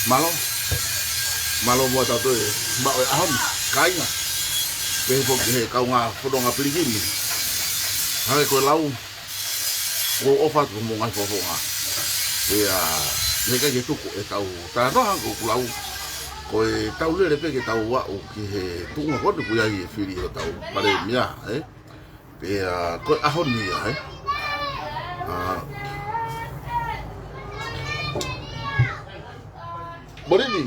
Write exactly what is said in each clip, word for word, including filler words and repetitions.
Mālō. Mālō muʻa tautolu e maʻu e ʻaho ni, kāinga. Pehē foki ki he kaungā fononga pilikimi. Hangē ko e lau, ʻoku ou ʻofa atu ki hoʻomou ngaahi fofonga. Pea, ʻikai ke tuku ʻetau talanoa hangē ko ʻeku lau. Ko ʻetau lele pē ke tau aʻu ki he tuʻunga ko eni ʻoku ʻi ai e fili ʻo hotau palēmia, ē? Pea, ko e ʻaho ni ia, ē? ʻA, Molini.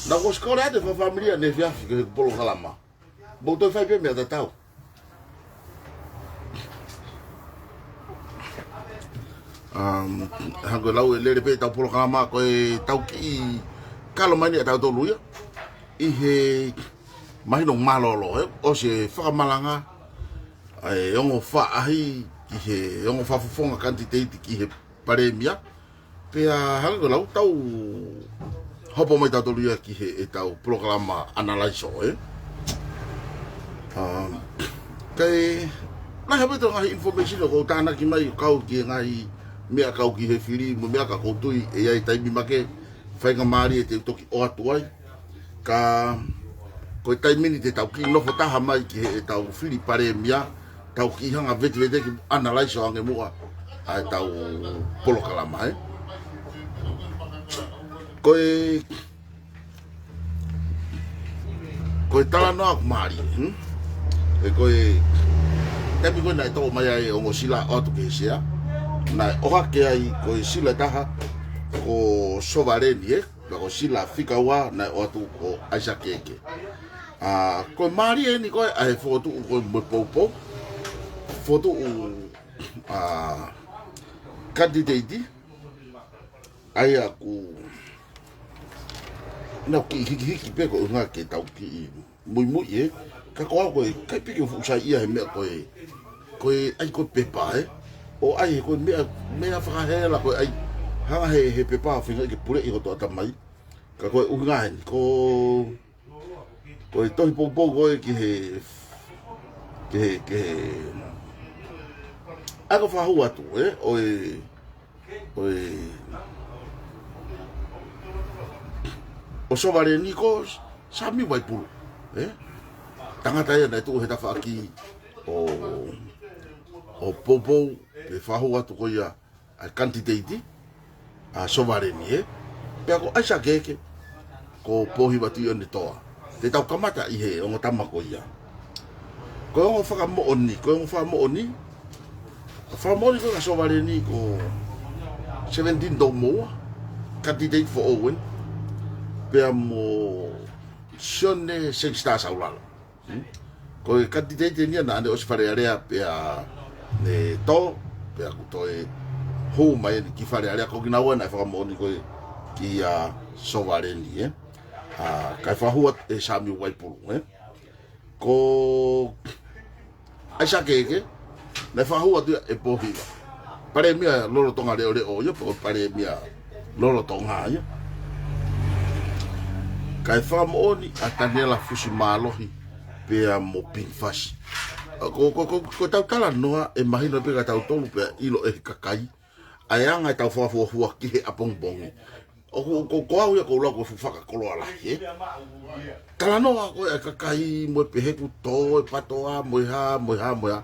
Naʻá ku ʻosi kole atu e fakafāmili ʻaneefiafi ki he polokalama. Mou toe fai pē meʻa tatau. Um, hangē ko e lau e lele pē ʻetau polokalama ko ʻetau kiʻi kalo mai ni ʻa tautolu ia. ʻI he mahino mālōlō, ē? ʻOsi e fakamalanga, e ongo faʻahi, ki he ongo fakafofonga kanititeiti ki he palēmia. Pea hangē ko e lau tau hopo mai tautolu ia ki he ʻetau polokalama ʻanalaiso, ē? Um, kae, ngaahi hape tau ngaahi information ʻoku ou tānaki mai ʻo kau ki he ngaahi meʻa kau ki he fili, mo e meʻa ka ʻoku ou tui ʻe ʻi ai e taimi makehe, faingamālie te u toki ʻoatu ai. Ka ko e taimi ni te tau kiʻi nofo taha mai ki he ʻetau fili palēmia, tau kiʻi hanga vetiveti ke analyze ʻo ange muʻa ʻa ʻetau polokalama, ē. Ko e, ko e talanoa ʻoku mālie, hmm? He ko e taimi ko ē naʻe toʻo mai ai e ongo sila ʻo atu ki he sea, naʻe ʻohake ai ko e sila ʻe taha ko Sovaleni, ē? Pea ko e sila fika ua naʻe ʻoatu ko ʻAisake Eke. ʻA, ko e mālie eni ko ē ʻa e fokotuʻu ko ē mo e poupou. Fokotuʻu, ʻa, kanititeiti. ʻA ia ʻoku, naʻá ku kiʻi hikihiki pē ko e ʻuhinga ke tau kiʻi muimui, ē. Ka ko au ko e ʻikai pē ke u fuʻu saiʻia he meʻa ko e, ko e ʻai ko e pepa, ē. ʻO ʻai he ko e meʻa, meʻa fakahela ko e ʻai, hanga he, he pepa ʻo feinga ke puleʻi hoto ʻatamai. Ka ko e ʻuhinga eni, ko, ko e tohi poupou ko ē ki he, ki he, ki he, ʻa ia ko e fakahū atu, ē, ʻo e, ʻo e, ʻo Sovaleni ko Samiu Vaipulu, ē? Tangata ia naʻe tuʻu he tafaʻaki ʻo, ʻo poupou, ʻe fakahū atu ko ia ʻa e kanititeiti, ʻa Sovaleni, ē? Pea ko ʻAisake Eke, ko Pōhiva Tuʻiʻonetoa. Te tau kamata ʻi he ongo tama ko ia. Ko e ongo fakamoʻoni, ko e ongo fakamoʻoni. Fakamoʻoni ko ē ʻa Sovaleni ko Seventeen Toumoua, candidate for Owen. Pea mo Sione Sangster Saulala. Hmm? Ko e candidate eni ia naʻá ne ʻosi Fale Alea pea ne tō, pea kuo toe hū mai eni ki Fale Alea, ko kinaua naʻe fakamoʻoni ko ē kia Sovaleni, ē? ʻA, kae fakahū atu ʻe Samiu Vaipulu, ē? Ko ʻAisake Eke, naʻe fakahū atu ia ʻe Pōhiva. Palēmia lolotonga leʻoleʻo ia, pe ko e palēmia lolotonga ia. Kae fakamoʻoni ʻa Taniela Fusimālohi pea mo Pink Fasi. ʻA, ko, ko, ko, ko ʻetau talanoa ʻe mahino pē kia tautolu pea ʻilo ʻe he kakai ʻa e anga ʻetau fakafuofua ki he ʻapongipongi. ʻOku, ko, ko au ia ʻoku ou lau ko e fuʻu fakakoloa lahi, ē? Talanoa ko ē ʻa e kakai mo e pehē ʻoku tō e PATOA mo e hā, mo e hā, mo e hā.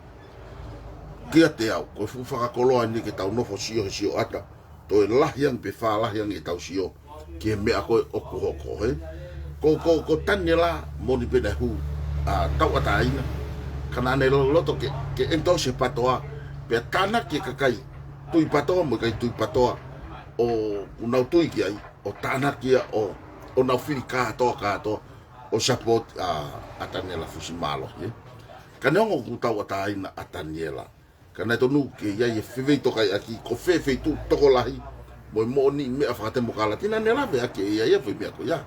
Kiate au, ko e fuʻu fakakoloa eni ke tau nofo sio he sioʻata. Toe lahi ange pe fālahi ange ʻetau sio ki he meʻa ko ē ʻoku hoko, ē? Ko, ko, ko Taniela, moʻoni pē naʻe hū, ʻa, tauʻatāina. Ka naʻa ne loto ke, ke endorse e PATOA, pea tānaki e kakai tui PATOA mo e ʻikai tui PATOA, ʻoku nau tui ki ai, ʻo tānaki ia, ʻo, ʻo nau fili kātoa, kātoa ʻo support ʻa, ʻa Taniela Fusimālohi, ē? Ka neongo ʻoku tauʻatāina ʻa Taniela, ka naʻe tonu ke ʻi ai e fefeitokaiʻaki ko e fefeitu tokolahi mo e moʻoniʻi meʻa fakatemokalati naʻa ne lave ʻaki ʻe ia ia foʻi meʻa ko ia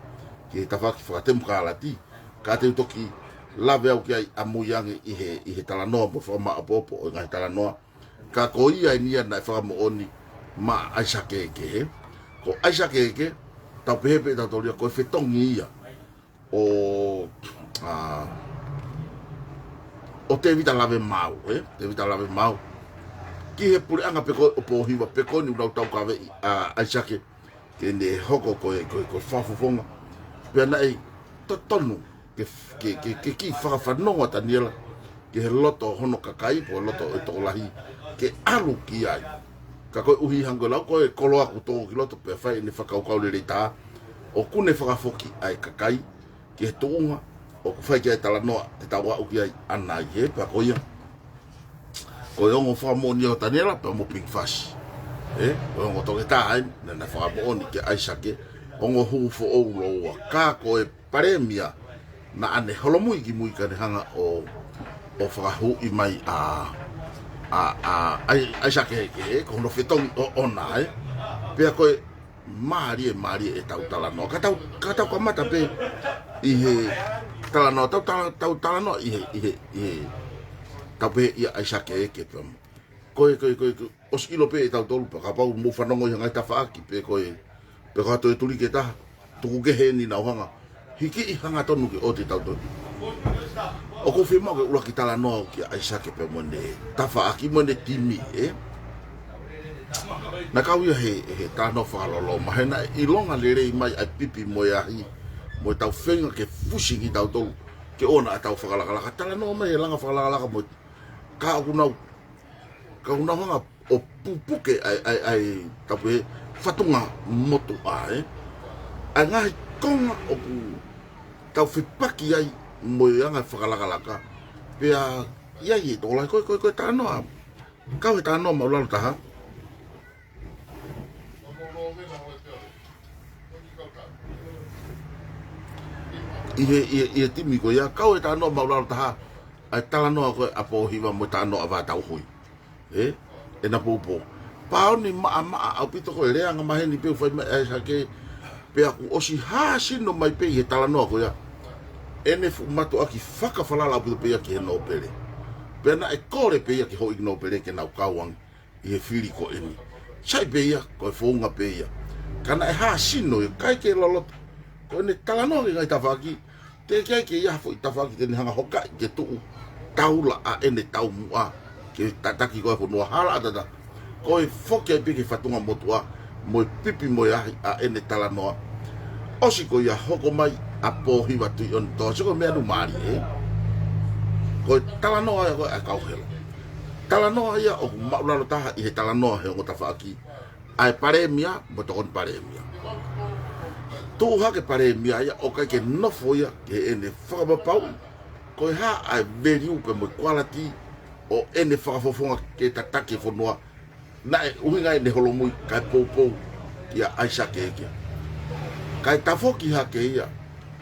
ki he tafaʻaki fakatemokalati. Ka te u toki lave au ki ai ʻamui ange ʻi he, ʻi he talanoa mo e fakamāʻopoʻopo ʻo e ngaahi talanoa. Ka ko ia eni ia naʻe fakamoʻoni maʻa ʻAisake Eke, ē? Ko ʻAisake Eke, tau pehē pē ʻe tautolu ia ko e fetongi ia ʻo, ʻa, ʻo Tēvita Lavemaau, ē? Tēvita Lavemaau. Ki he puleʻanga pē ko ē ʻo Pōhiva, pea ko eni ʻoku nau taukaveʻi ʻa ʻAisake ke ne hoko ko e, ko e, ko e fakafofonga. Pea naʻe totonu ke, ke, ke, ke kiʻi fakafanongo ʻa Taniela ki he loto hono kakai, pe ko e loto ʻo e tokolahi, ke ʻalu ki ai. Ka koeʻuhi hangē ko e lau ko ē, koloa kuo tō ki loto pea fai ʻene fakakaukau lelei taha, ʻoku ne fakafoki ʻa e kakai ki he tuʻunga ʻoku fai ki ai e talanoa te tau aʻu ki ai ʻanai, ē? Pea ko ia, ko e ongo fakamoʻoni ʻo Taniela pea mo Pink Fasi, ē? Ko e ongo toketā eni naʻa na fakamoʻoni kia ʻAisake, ongo hū foʻou lōua, ka ko e palēmia naʻa ne holomui ki mui ka ne hanga ʻo, ʻo fakahuʻi mai ʻa, ʻa, ʻa, ʻAi-, ʻAisake Eke, ē? Ko hono fetongi ʻoʻona, ē? Pea ko e mālie, mālie ʻetau talanoa. Ka tau, ka tau kamata pē ʻi he talanoa, tau tala-, tau talanoa ʻi he, ʻi he, ʻi he, tau pehē ia ʻAisake Eke pea mo. Ko e, ko e, ko e, ko e, ʻosi ʻilo pē ʻe tautolu pea kapau mou fanongo ʻi ha ngaahi tafaʻaki pe ko e, pe ko ha toe tuliki ʻe taha, tuku kehe eni naʻa u hanga hiki ʻi hangatonu ke ʻoua te tau toe. ʻOku ou fiemaʻu ke ʻuluaki talanoa au kia ʻAisake pea mo ʻene tafaʻaki mo ʻene timi, ē? Naʻa kau ia he, he talanoa fakaloloma, he naʻe ʻilonga lelei mai ʻa e pipi mo e ahi, mo ʻetau feinga ke fusi kitautolu ke ʻoua naʻa tau fakalakalaka. Talanoa mai he langa fakalakalaka mo e, ka ʻoku nau, ka ʻoku nau hanga ʻo pupuke ʻa e, ʻa e, ʻa e, tau pehē, fatunga motuʻa, ē? ʻA e ngaahi konga ʻoku tau fepaki ai mo e anga fakalakalaka. Pea ʻi ai e tokolahi, ko e, ko e, ko e talanoa. Kau he talanoa maʻulalo taha. ʻI he, ʻi he, ʻi he timi ko ia, kau he talanoa maʻulalo taha ʻa e talanoa ko ē ʻa Pōhiva mo e talanoa ʻa Vātauhui. Ē? ʻEna poupou. Pāuni maʻamaʻa ʻaupito ko e lea angamaheni pē ʻoku fai mai ʻe ʻAisake, pea kuo ʻosi hāsino mai pē ʻi he talanoa ko ia ʻene fuʻu mātuʻaki fakafalala ʻaupito pē ia ki he nōpele. Pea naʻe kole pē ia ki he houʻeiki nōpele ke nau kau ange ʻi he fili ko eni. Sai pē ia, ko e founga pē ia. Ka naʻe hāsino ia, ʻikai ke loloto. Ko ʻene talanoa ki he ngaahi tafaʻaki, teʻeki ai ke ʻi ai ha foʻi tafaʻaki te ne hanga hokaʻi ke tuʻu taula ʻa ʻene taumuʻa ke tataki ko ē e fonua, hala ʻatā. Ko e foki ai pē ki he fatunga motuʻa mo e pipi mo e ahi ʻa ʻene talanoa. ʻOsi ko ia hoko mai ʻa Pōhiva Tuʻiʻonetoa, sio ko e meʻa ʻoku mālie, ē? Ko e talanoa ia ko ē ʻa e kau helo. Talanoa ia ʻoku maʻulalo taha ʻi he talanoa he ongo tafaʻaki ʻa e palēmia mo e tokoni palēmia. Tuʻu hake palēmia ia ʻo ʻikai ke nofo ia ki heʻene fakapapauʻi ko e hā ʻa e value pea mo e quality ʻo ʻene fakafofonga ke tataki e fonua. Naʻe ʻuhinga ʻene holomui kae poupou kia ʻAisake Eke. Kae tafoki hake ia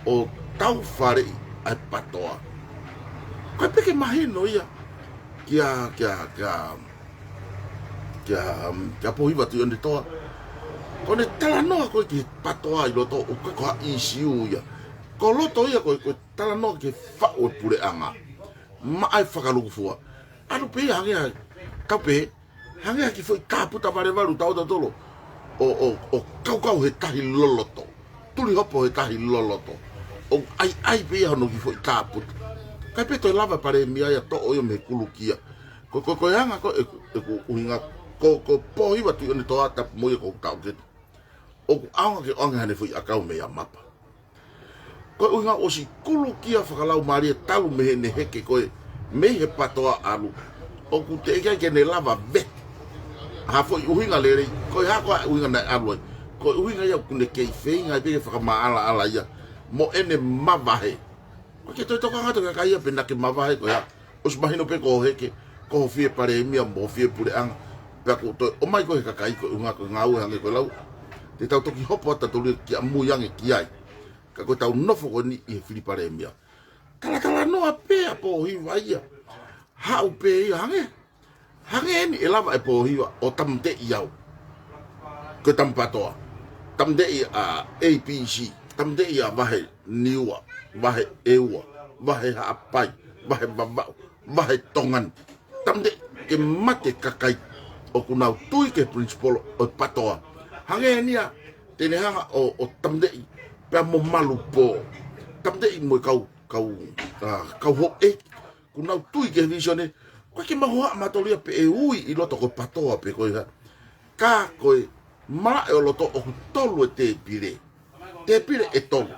ʻo taufaleʻi ʻa e PATOA. Ko e peke mahino ia kia, kia, kia, kia, um, kia Pōhiva Tuʻiʻonetoa. Ko ʻene talanoa ko ē ki he PATOA ʻi loto ʻoku ʻikai ko ha ʻīsiu ia. Ko loto ia ko e, ko e talanoa ki he faʻu e puleʻanga maʻa e fakalūkufua. ʻAlu pē ia hangē ha, tau pehē, hangē ha kiʻi foʻi tāputa valevalu tautolu ʻo, ʻo, ʻo kaukau he tahi loloto. tuli hopo he tahi loloto. ʻOku ʻaiʻai pē ia hono kiʻi foʻi tāputu. ʻIkai pē toe lava e palēmia ia ʻo toʻo ia mei he kulukia. Ko, ko, ko e anga ko ē ʻeku, ʻeku ʻuhinga, ko, ko Pōhiva Tuʻiʻonetoa, tapu mo ia ko hoku taʻokete. ʻOku ʻaonga ke ʻoange haʻane foʻi ʻakau mei ʻAmapa. Ko e ʻuhinga ʻosi kulukia fakalaumālie talu mei heʻene heke ko ē mei he PATOA ʻalu. ʻOku teʻeki ai ke ne lava vete ha foʻi ʻuhinga lelei, ko e hā koā e ʻuhinga naʻe ʻalu ai. Ko e ʻuhinga ia ʻoku ne kei feinga ai pē ke fakamaʻalaʻala ia mo ʻene mavahe. ʻOku ʻikai ke toe tokanga atu ki he kakai ia pe naʻa ke mavahe ko e hā. ʻOsi mahino pē ko hoʻo heke, ko hoʻo fie palēmia mo hoʻo fie puleʻanga. Pea ʻoku toe ʻomai koe ʻe he kakai ko e ʻuhinga ko e ngāue hangē ko e lau. Te tau toki hopo atu tautolu ia ki ʻamui ange ki ai. Ka ko ʻetau nofo ko eni ʻi he fili palēmia. Talatalanoa pē ʻa Pōhiva ia. Haʻu pē ia hangē. Hangē eni ʻe lava ʻe Pōhiva ʻo tāmateʻi au. Ko e tama PATOA. Tāmateʻi ʻa A B C. Tāmateʻi ʻa Vahe Niua. Vahe ʻEua. Vahe Haʻapai. Vahe Vavaʻu. Vahe Tonga ni. Tāmateʻi ke mate kakai ʻoku nau tui ki he principle ʻo e PATOA. Hangē eni ia te ne hanga ʻo, ʻo tāmateʻi pea mo Malupō. Tāmateʻi mo e kau, kau, ʻa, kau houʻeiki. ʻOku nau tui ki he vīsone, ʻoku ʻikai ke mau hohaʻa mautolu ia pe ʻe ui ʻi loto ko e PATOA pe ko e hā. Ka ko e malaʻe ʻo loto ʻoku tolu e tēpile. Tēpile ʻe tolu.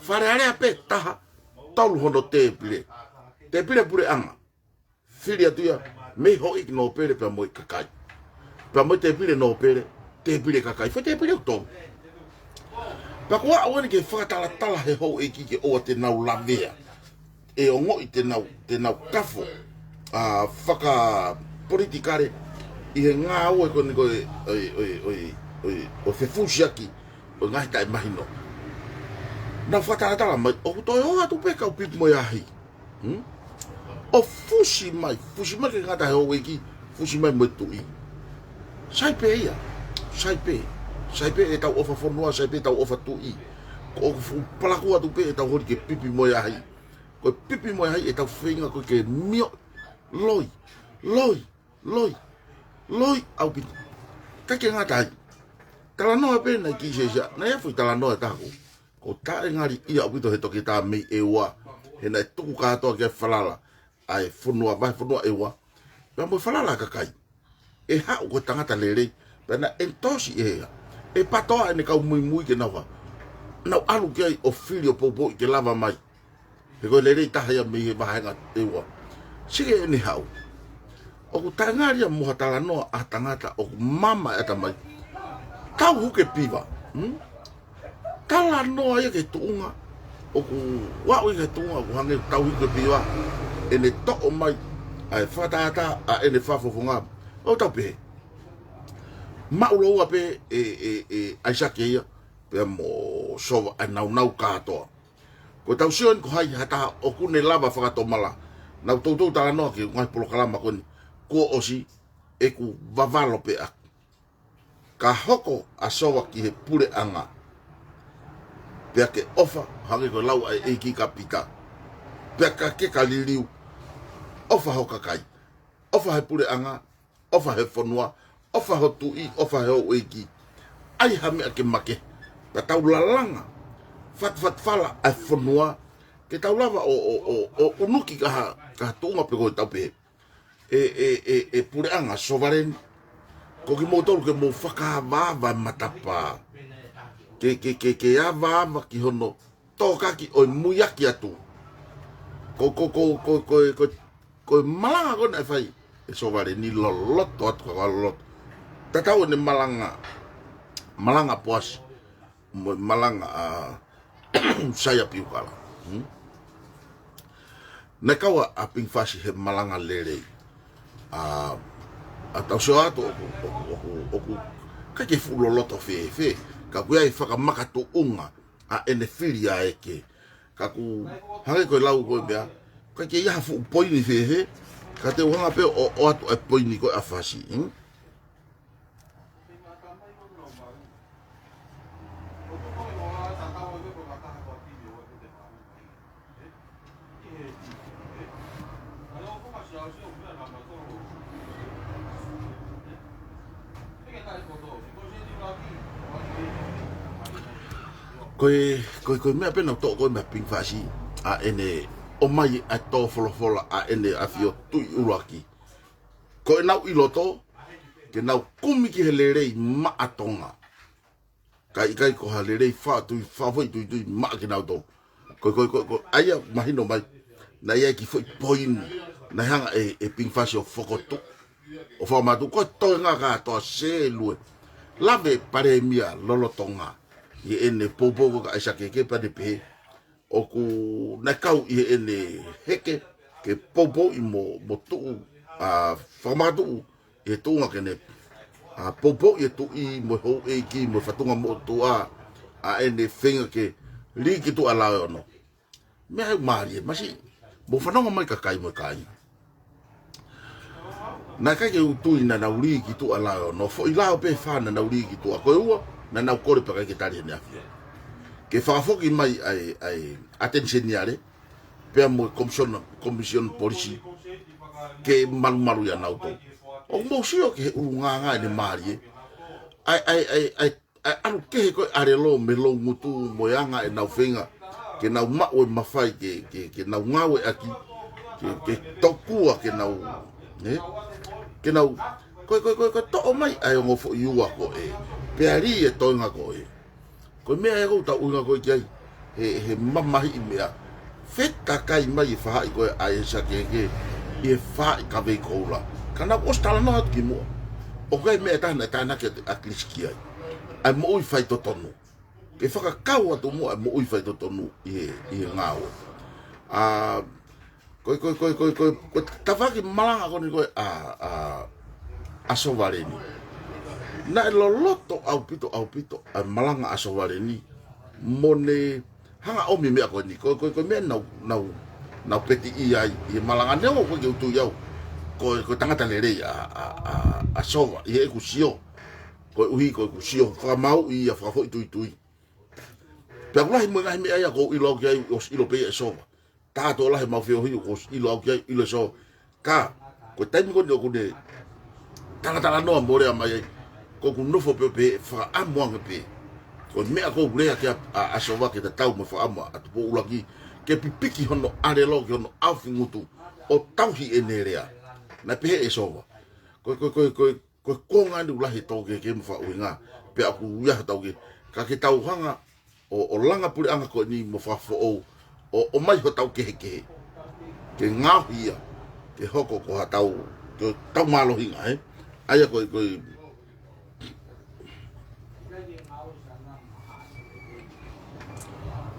Fale Alea pē taha, tolu hono tēpile. Tēpile puleʻanga. Fili atu ia, mei he houʻeiki nōpele pea mo e kakai. Pea mo e tēpile nōpele, tēpile kakai. Foʻi tēpile ʻoku tolu. Pea ko e ʻuhinga eni ke fakatalatala he houʻeiki ke ʻoua te nau lavea. ʻE ongoʻi te nau, te nau kafo, ʻa, fakapolitikale ʻi he ngāue ko eni ko e, ʻo e, ʻo e, ʻo e, ʻo e, ʻo e fefusiaki ʻo e ngaahi taʻemahino. Nau fakatalatala mai, ʻoku toe ō atu pē kau pipi mo e ahi. Hmm? ʻO fusi mai, fusi mai ke ngata he houʻeiki, fusi mai mo e tuʻi. Sai pē ia, sai pē, sai pē ʻetau ʻofa fonua, sai pē ʻetau ʻofa tuʻi. Ko ʻoku fuʻu palakū atu pē ʻetau holi ke pipi mo e ahi. Ko e pipi mo e ahi ʻetau feinga ko ē ke mio, loi, loi, loi, loi ʻaupito. ʻIkai ke ngata ai. Talanoa pē naʻe kiʻi sēsia, naʻe ʻi ai e foʻi talanoa ʻe taha ko, ʻoku taʻengaliʻia ʻaupito he toketā mei ʻEua, he naʻe tuku kātoa ke falala ʻa e fonua, vahe fonua ʻEua, pea mo e falala ʻa e kakai. ʻE haʻu ko e tangata lelei, pea naʻe endorse ʻe he, ʻe he PATOA ʻene kau muimui ke nau hā. Nau ʻalu ki ai ʻo fili ʻo poupouʻi ke lava mai. He ko e lelei taha ia mei he vahenga ʻEua. Sike ʻene haʻu. ʻOku taʻengali ia mo ha talanoa ʻa ha tangata ʻoku mama e ʻatamai. Tau huke piva. Hmm? Talanoa ia ki he tuʻunga. ʻOku aʻu ia ki he tuʻunga, ʻoku hangē tau huke piva. ʻEne toʻo mai ʻa e fakatātā ʻa ʻene fakafofonga. ʻOku tau pehē. Maʻu lōua pē ʻe, ʻe, ʻe ʻAisake ia. Pea mo Sova ʻa e naunau kātoa. Ko ʻetau sio eni ko hai ha taha ʻoku ne lava fakatomala. Naʻa ku toutou talanoa ki he ngaahi polokalama ko eni kuo ʻosi, ʻeku vavalo pē ʻaku. Ka hoko ʻa Sova ki he puleʻanga, pea ke ʻofa, hangē ko e lau ʻa e ʻEiki Kapita. Pea ka ke ka liliu, ʻofa ho kakai, ʻofa he puleʻanga, ʻofa he fonua, ʻofa ho tuʻi, ʻofa he houʻeiki. ʻAi ha meʻa ke make. Pea tau lalanga. Fat, fat, fala ʻa e fonua. Ke tau lava ʻo, ʻo, ʻo, ʻo ʻunuki ki ha, ki ha tuʻunga pe ko e tau pehē. ʻE, ʻe, ʻe, ʻe puleʻanga Sovaleni. Ko kimoutolu ke mou fakaavaava e matapā. Ke, ke, ke, ke avaava ki hono tōkaki ʻo e muiaki atu. Ko, ko, ko e malanga ko ē naʻe fai ʻe Sovaleni loloto atu ka loloto. Tatau ʻene malanga, malanga Poasi, mo e malanga ʻa Saia Piukala. Hmm? Naʻe kau ʻa Ping Fasi he malanga lelei. ʻA, ʻa tau sio atu ʻoku, ʻoku, ʻoku, ʻoku ʻikai ke fuʻu loloto fēfē. Ka ʻoku ʻi ai e fakamakatuʻunga ʻa ʻene fili ʻa ʻEke. Ka ʻoku hangē ko e lau ko e meʻa, ʻikai ke ʻi ai ha fuʻu poini fēfē, ka te u hanga pē ʻo, ʻo ʻoatu e poini ko ē ʻa Fasi, hmm? Ko e, ko e, ko e meʻa pē naʻa nau toʻo ko ē mei Pink Fasi, ʻa ʻene ʻomai ʻa e tō folofola ʻa ʻEne ʻAfio Tuʻi ʻUluaki. Ko ʻenau ʻi loto, ke nau kumi ki he lelei maʻa Tonga. Kae ʻikai ko ha lelei faʻa tui, faʻa foʻi tuitui maʻa kinautolu. Ko e, ko e, ko e, ko e, ʻa ia mahino mai, naʻe ʻi ai e kiʻi foʻi poini naʻe hanga ʻe, ʻe Pink Fasi ʻo fokotuʻu, ʻo fakamātuʻu, ko e toenga kātoa sēlue. Lave Palēmia lolotonga ʻi heʻene poupou ko ē kia ʻAisake Keke pea ne pehē, ʻoku, naʻe kau ʻi heʻene heke ke poupouʻi mo, mo tuʻu, ʻa, fakamātuʻu ʻi he tuʻunga ke ne, ʻa, poupouʻi e tuʻi mo e houʻeiki mo e fatunga motuʻa, ʻa ʻene feinga ke lī ki tuʻa ʻa Laveaono. Meʻa ʻoku mālie, masiʻi, mou fanongo mai kakai mo e kāinga. Naʻe ʻikai ke u tui naʻa nau lī ki tuʻa ʻa Laveaono, foʻi lao pē ʻe fā naʻa nau lī ki tuʻa. Ko e ua, naʻa nau kole pē kae ʻikai ke tali ʻEne ʻAfio. Ke fakafoki mai ʻa e, ʻa e ʻAteni Seniale, pea mo e Komisiona, Komisiona Polisi, ke malumalu ʻia nautolu. ʻOku mou sio ki he ʻulungaanga ʻene mālie. ʻA e, ʻa e, ʻa e, ʻa e, ʻa e ʻalu kehe ko ē ʻa e ʻelelo mei he loungutu mo e anga ʻenau feinga ke nau maʻu e mafai ke, ke, ke nau ngāueʻaki, ke, ke tokua ke nau, ē? Ke nau, ko e, ko e, ko e, ko e toʻo mai ʻa e ongo foʻi ua ko ē, pea lī e toenga ko ē. Ko e meʻa ia ʻoku tau ʻuhinga ko ē ki ai he, he mamahiʻi meʻa. Fetakai mai e faʻahi ko ē ʻa ʻAisake Keke ʻi he faʻahi Kavei Koula. Ka naʻa ku ʻosi talanoa atu kimuʻa, ʻoku ʻi ai e meʻa ʻe taha naʻe tānaki atu ʻa Kilisi ki ai, ʻa e moʻui faitotonu. Ke fakakau atu muʻa e moʻui faitotonu ʻi he, ʻi he ngāue. ʻA, ko e, ko e, ko e, ko e, ko e, ko e tafaʻaki malanga ko eni ko ē ʻa, ʻa, ʻa Sovaleni. Naʻe loloto ʻaupito, ʻaupito ʻa e malanga ʻa Sovaleni mo ne hanga ʻomi e meʻa ko eni. Ko e, ko e, ko e meʻa naʻa ku, naʻa ku, naʻa ku petiʻi ai ʻi he malanga, neongo ʻoku ʻikai ke u tui au ko e, ko e tangata lelei ʻa, ʻa, ʻa, ʻa Sova ʻi heʻeku sio. Koeʻuhi ko ʻeku sio fakamāuʻi ia fakafoʻituitui. Pea ʻoku lahi mo e ngaahi meʻa ia ʻoku ou ʻilo au ki ai, ʻosi ʻilo pē ia ʻe Sova. Taha tokolahi ʻemau feohi ʻoku ʻosi ʻilo au ki ai, ʻilo ʻe Sova. Ka ko e taimi ko eni ʻoku ne talatalanoa mo lea mai ai, ko ʻeku nofo pē ʻo pehē, fakaʻamu ange pē. Ko e meʻa ʻoku ou lea ki ai ʻa, ʻa Sova ke tatau mo e fakaʻamu ʻa Tupou ʻUluaki, ke pipiki hono ʻelelo ki hono ʻaofi ngutu ʻo tauhi ʻene lea. Naʻe pehē ʻe Sova, ko e, ko e, ko e, ko e, ko e konga eni ʻoku lahi e tō kehekehe mo fakaʻuhinga, pea ʻoku ʻi ai hotau kehekehe. Ka ke tau hanga ʻo, ʻo langa puleʻanga ko eni mo fakafoʻou, ʻo, ʻomai hotau kehekehe ke ngaohi ia ke hoko ko hatau, ko hotau mālohinga, ē? ʻA ia ko e, ko e,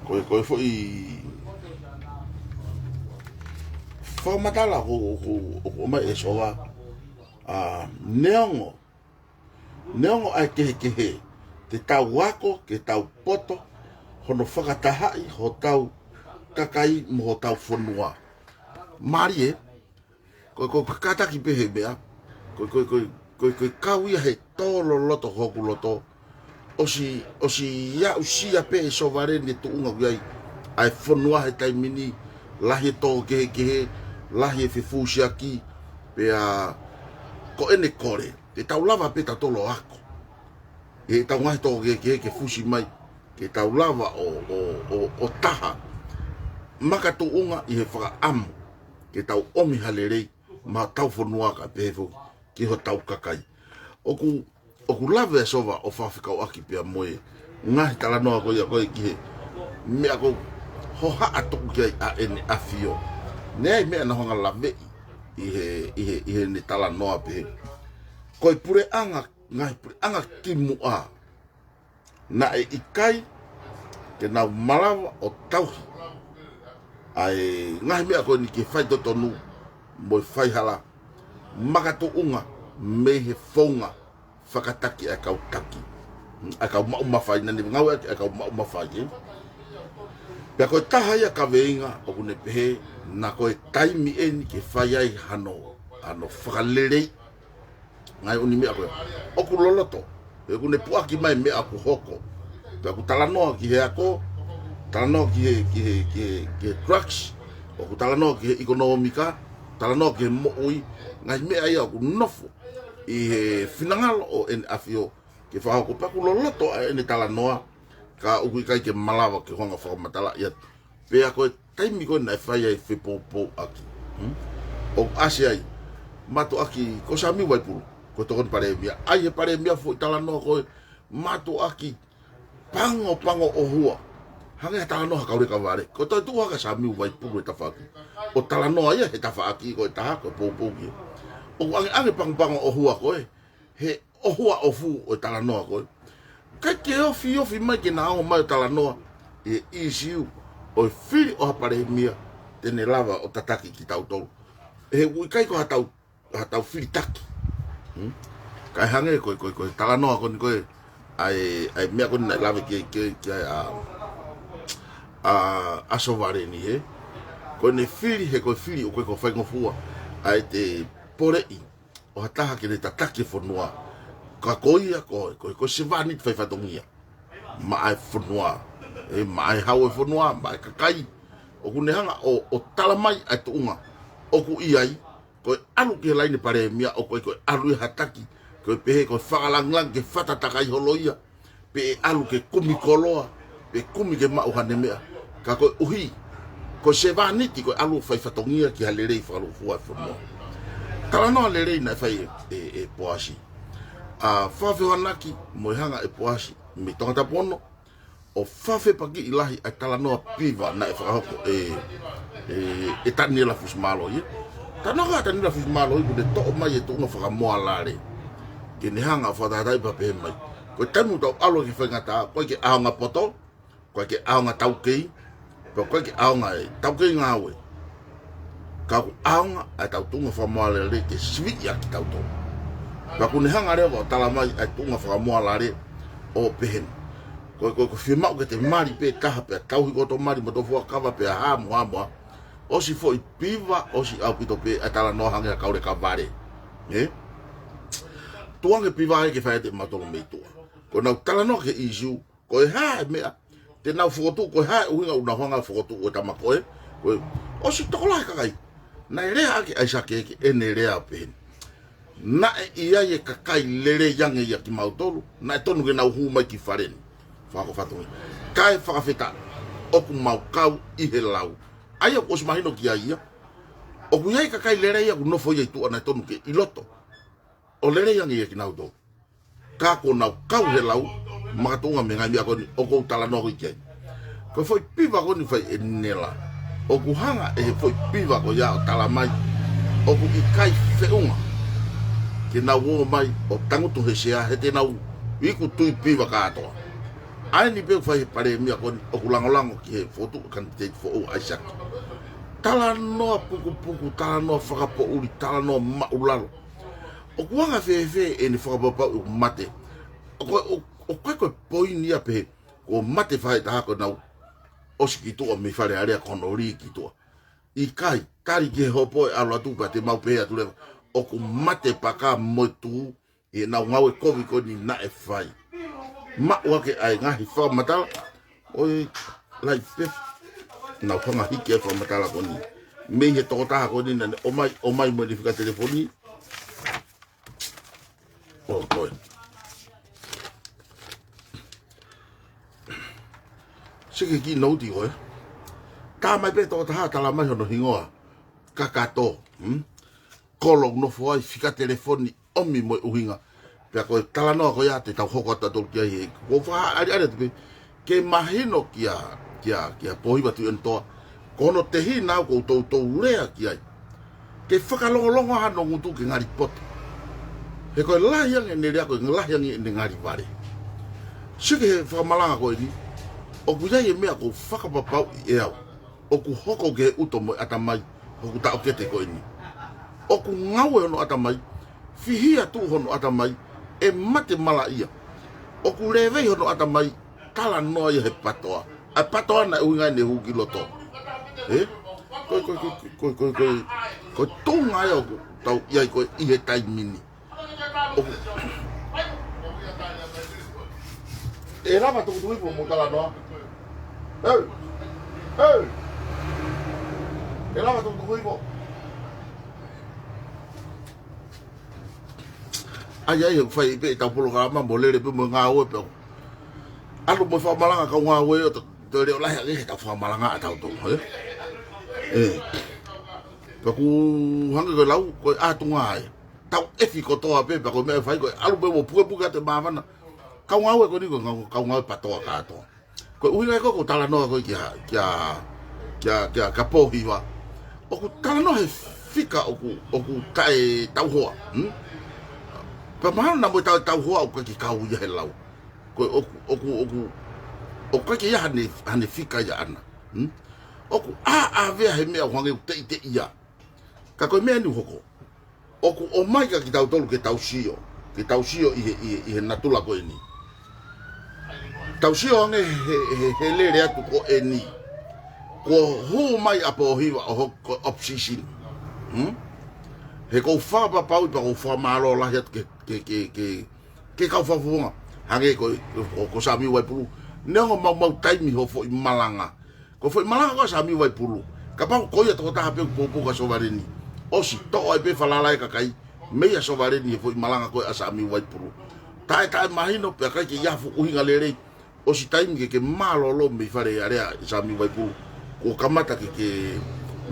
ko e, ko e foʻi fakamatala ʻoku, ʻoku, ʻoku ʻomai ʻe Sova, ʻa, neongo, neongo ʻa e kehekehe, te tau ako ke tau poto hono fakatahaʻi hotau kakai mo hotau fonua. Mālie, ko e, ko e kātaki pē he meʻa, ko e, ko e, ko e, ko e, ko e kau ia he tō loloto hoku loto, ʻosi, ʻosi aʻusia pē ʻe Sovaleni e tuʻunga ʻoku ʻi ai ʻa e fonua he taimi ni, lahi e tō kehekehe, lahi e fefusiaki, pea ko ʻene kole, te tau lava pē tautolu ʻo ako ʻi heʻetau ngaahi tō kehekehe ke fusi mai, ke tau lava ʻo, ʻo, ʻo, ʻo taha makatuʻunga ʻi he fakaʻamu ke tau ʻomi ha lelei maʻa hotau fonua kae pehē foki ki hotau kakai. ʻOku, ʻoku lave ʻa Sova ʻo fakafekauʻaki pea mo e ngaahi talanoa ko ia ko ē ki he meʻa ʻoku hohaʻa tuku ki ai ʻa ʻEne ʻAfio. Naʻe ʻi ai e meʻa naʻa ku hanga ʻo laveʻi ʻi he, ʻi he, ʻi heʻene talanoa pehē, ko e puleʻanga, ngaahi puleʻanga kimuʻa, naʻe ʻikai ke nau malava ʻo tauhi ʻa e ngaahi meʻa ko eni ki he faitotonu mo e faihala makatuʻunga mei he founga fakataki ʻa e kau taki, ʻa e kau maʻu mafai, naʻa ne ngāueʻaki ʻa e kau maʻu mafai, ē? Pea ko e taha ia e kaveinga ʻoku ne pehē, naʻa ko e taimi eni ke fai ai hano, hano fakalelei ngaahi ʻū meʻa ko ē ʻoku loloto. He ʻoku ne puʻaki mai e meʻa ʻoku hoko. Pea ʻoku talanoa ki he ako, talanoa ki he, ki he, ki he, ki he drugs, ʻoku talanoa ki he ʻekonōmika, talanoa ki he moʻui, ngaahi meʻa ia ʻoku nofo ʻi he finangalo ʻo ʻEne ʻAfio ke fakahoko. Pea ʻoku loloto ʻa ʻene talanoa, Ka ʻoku ʻikai ke malava ke u hanga ʻo fakamatalaʻi atu. Pea ko e taimi ko ē naʻe fai ai e fepoupouaki, hmm? ʻOku ʻasi ai, mātuʻaki, ko Samiu Vaipulu, ko e tokoni palēmia. ʻAi he palēmia foʻi talanoa ko e mātuʻaki pangopango ʻohua. Hangē ha talanoa ha kauleka vale. Ko e toe tuʻu hake ʻa Samiu Vaipulu he tafaʻaki ʻo talanoa ia he tafaʻaki ko e taha ko e poupouaki. ʻOku ʻangeʻange pangopango ʻohua ko ē he ʻohua ʻofu ʻo e talanoa ko ē. ʻIkai ke ofiofi mai ke na ō mai ʻo talanoa ʻi he ʻīsiu ʻo e fili ʻo ha palēmia te ne lava ʻo tataki kitautolu. He ʻoku ʻikai ko haʻatau, haʻatau fili taki. Hmm? Kae hangē ko e, ko e, ko e talanoa ko eni ko ē, ʻa e, ʻa e meʻa ko eni naʻe lave ki ai, ki ai, ki ai ʻa, ʻa, ʻa Sovaleni he. Ko ʻene fili he ko e fili ʻoku ʻikai ko e faingofua ʻa e te poleʻi ʻo ha taha ke ne tataki e fonua. Ka ko ia ko e, ko e, ko e sevāniti faifatongia maʻa e fonua, ē, maʻa e hau e fonua, maʻa e kakai. ʻOku ne hanga ʻo, ʻo tala mai ʻa e tuʻunga ʻoku ʻi ai, ko e ʻalu ki he laine palēmia ʻoku ʻikai ko e ʻalu ia ha taki, ko e pehē ko e fakalāngilangi ke fata takai holo ia, pe ʻe ʻalu ke kumi koloa, pe kumi ke maʻu haʻane meʻa. Ka koeʻuhi ko e sevāniti ko e ʻalu ʻo faifatongia ki ha lelei fakalūkufua e fonua. Talanoa lelei naʻe fai ʻe, ʻe, ʻe Poasi. ʻA, fakafehoanaki mo e hanga ʻe Poasi mei Tongatapu ono ʻo fakafepakiʻi lahi ʻa e talanoa piva naʻe fakahoko ʻe, ʻe, ʻe Taniela Fusimālohi. Talanoa ko ē ʻa Taniela Fusimālohi ʻoku ne toʻo mai e tuʻunga fakamoalale ke ne hanga ʻo fakatahatahaʻi pea pehē mai, ko e taimi ʻoku tau ʻalu ki he faingataʻa, ʻoku ʻikai ke ʻaonga poto, ʻoku ʻikai ke ʻaonga taukei, pea ʻoku ʻikai ke ʻaonga e taukei ngāue. Ka ʻoku ʻaonga ʻa ʻetau tuʻunga fakamoalale ke siviʻi ʻaki kitautolu. Pea ʻoku ne hanga leva ʻo tala mai ʻa e tuʻunga fakamoalale ʻo pehē ni. Ko e, ko e, ko e fiemaʻu ke te mali pē taha pea tauhi koto mali mo to fuakava pea hā mo hā mo hā. ʻOsi foʻi piva, ʻosi ʻaupito pē ʻa e talanoa hangē ha kauleka vale. Ē? Tuʻu ange piva ai ke fai ʻe mautolu mei tuʻa. Ko ʻenau talanoa ki he ʻīsiu, ko e hā e meʻa te nau fokotuʻu, ko e hā e ʻuhinga ʻoku nau hanga ʻo fokotuʻu e tama ko ē. Ko e ʻosi tokolahi kakai. Naʻe lea ʻaki ʻa ʻAisake ki heʻene lea ʻo pehē ni, naʻe ʻi ai e kakai lelei ange ʻiate kimautolu, naʻe tonu ke nau hū mai ki fale ni. Fakahoko fatongia. Kae fakafetaʻi, ʻoku mau kau ʻi he lau. ʻA ia ʻoku ʻosi mahino ki ai ia. ʻOku ʻi ai e kakai lelei ia ʻoku nofo ia ʻi tuʻa naʻe tonu ke ʻi loto ʻo lelei ange ʻiate kinautolu. Ka ʻoku nau kau he lau, makatuʻunga mei he ngaahi meʻa ko eni ʻoku ou talanoa ko ē ki ai. Ko e foʻi piva ko eni fai ʻe Nela. ʻOku hanga ʻe he foʻi piva ko ia ʻo tala mai ʻoku ʻikai feʻunga ke nau ō mai ʻo tangutu he sea he te nau iku tui piva kātoa. ʻA eni pē ʻoku fai he palēmia ko eni ʻoku langolango ki he fokotuʻu e kanititeiti foʻou ʻa ʻAisake. Talanoa pukupuku, talanoa fakapoʻuli, talanoa maʻulalo. ʻOku anga fēfē ʻene fakapapauʻi ʻoku mate? ʻOku, ʻo, ʻoku ʻikai ko e poini ia pehē kuo mate faʻahitaha ko ʻenau ʻosi ki tuʻa mei Fale Alea ko hono lī ki tuʻa. ʻIkai, tali ki he hopo ʻe ʻalu atu pea te mau pehē atu leva ʻoku mate paka mo e tū ʻi heʻenau ngāue kovi ko eni naʻe fai. Maʻu ake ʻa e ngaahi fakamatala, ʻoi, lai pē. Nau hanga hiki ʻa e fakamatala ko eni mei he tokotaha ko eni naʻa ne ʻomai, ʻomai mo ʻene fika telefoni. ʻO, ko ē. Sike ki nouti ko ē. Tā mai pē tokotaha tala mai hono hingoa. Kakato, hmm? Kolo nofo ai fika telefoni ʻomi mo e ʻuhinga. Pea ko e talanoa ko ia te tau hoko atu ʻa tautolu ki ai he. Ko e fakaʻaliʻali atu pē ke mahino kia, kia, kia Pōhiva Tuʻiʻonetoa. Ko hono tehina au ʻoku ou toutou lea ki ai. Ke fakalongolongo hano ngutu ke ngali poto. He ko e lahi ange ʻene lea ko e lahi ange ʻene ngali vale. Sike he fakamalanga ko eni. ʻOku ʻi ai e meʻa ʻoku ou fakapapauʻi ʻe au ʻoku hoko ki he ʻuto mo e ʻatamai hoku taʻokete ko eni. ʻOku ngaue hono ʻatamai, fihia tuʻu hono ʻatamai, ʻe mate malaʻia. ʻOku lēvei hono ʻatamai, talanoa ia he patoa. ʻA e patoa naʻe ʻuhinga ʻene hū ki loto. Ē? Ko e, ko e, ko e, ko e, ko e, ko e, ko e tuʻunga ia ʻoku tau ʻi ai ko ē ʻi he taimi ni. ʻE lava tukutuku hifo mo talanoa. Hei! Hei! ʻE lava tukutuku hifo. ʻAi, ʻai, ʻoku fai pē ʻetau polokalama mo lele pē mo ngāue pē. ʻalu mo e fakamalanga kau ngāue ʻo to, to leʻo lahi ange he tau fakamalanga ʻa tautolu, ē? Ē. Pea ʻoku hangē ko e lau, ko e ʻatunga ē. Tau ʻefi kotoa pē, pea ko e meʻa ʻe fai ko e ʻalu pē mo pukepuke atu e māmana. Kau ngāue ko eni ko e ngāue, kau ngāue patoa kātoa. Ko e ʻuhinga ē ko ē ʻoku ou talanoa ko ē kia, kia, kia, kia, kia Pōhiva. ʻOku talanoa he fika ʻoku, ʻoku taʻetauhoa, hmm? Pea mahalo naʻa mo e taʻetauhoa ʻoku ʻikai ke kau ia he lau. Ko e ʻoku, ʻoku, ʻoku, ʻoku ʻikai ke ʻi ai hane, hane fika ia ʻana, hmm? ʻOku ʻāʻāvea he meʻa ʻoku hangē ʻoku teʻiteʻia. Ka ko e meʻa eni ʻoku hoko. ʻOku ʻomai kia kitautolu ke tau sio, ke tau sio ʻi he, ʻi he, ʻi he natula ko eni. Tau sio ange he, he, he lele atu ko eni. Kuo hū mai ʻa Pōhiva ʻo hoko ko e opposition. Hmm? He ʻoku ou fakapapauʻi pea ʻoku ou fakamālō lahi atu ke, ke, ke, ke, ke kau fakafofonga. Hangē ko, ko, ko Sāmiu Vaipulu. Neongo maumau taimi hoʻo foʻi malanga. Ko e foʻi malanga ko ē ʻa Sāmiu Vaipulu. Kapau ko ia tokotaha pē ʻoku poupou kia Sovaleni. ʻOsi toʻo ai pē falala e kakai. Mei a Sovaleni he foʻi malanga ko ē ʻa Sāmiu Vaipulu. Taʻe, taʻemahino pea ʻikai ke ʻi ai ha fuʻu ʻuhinga lelei. ʻOsi taimi ke, ke mālōlō mei fale alea ʻe Sāmiu Vaipulu. Kuo kamata ke, ke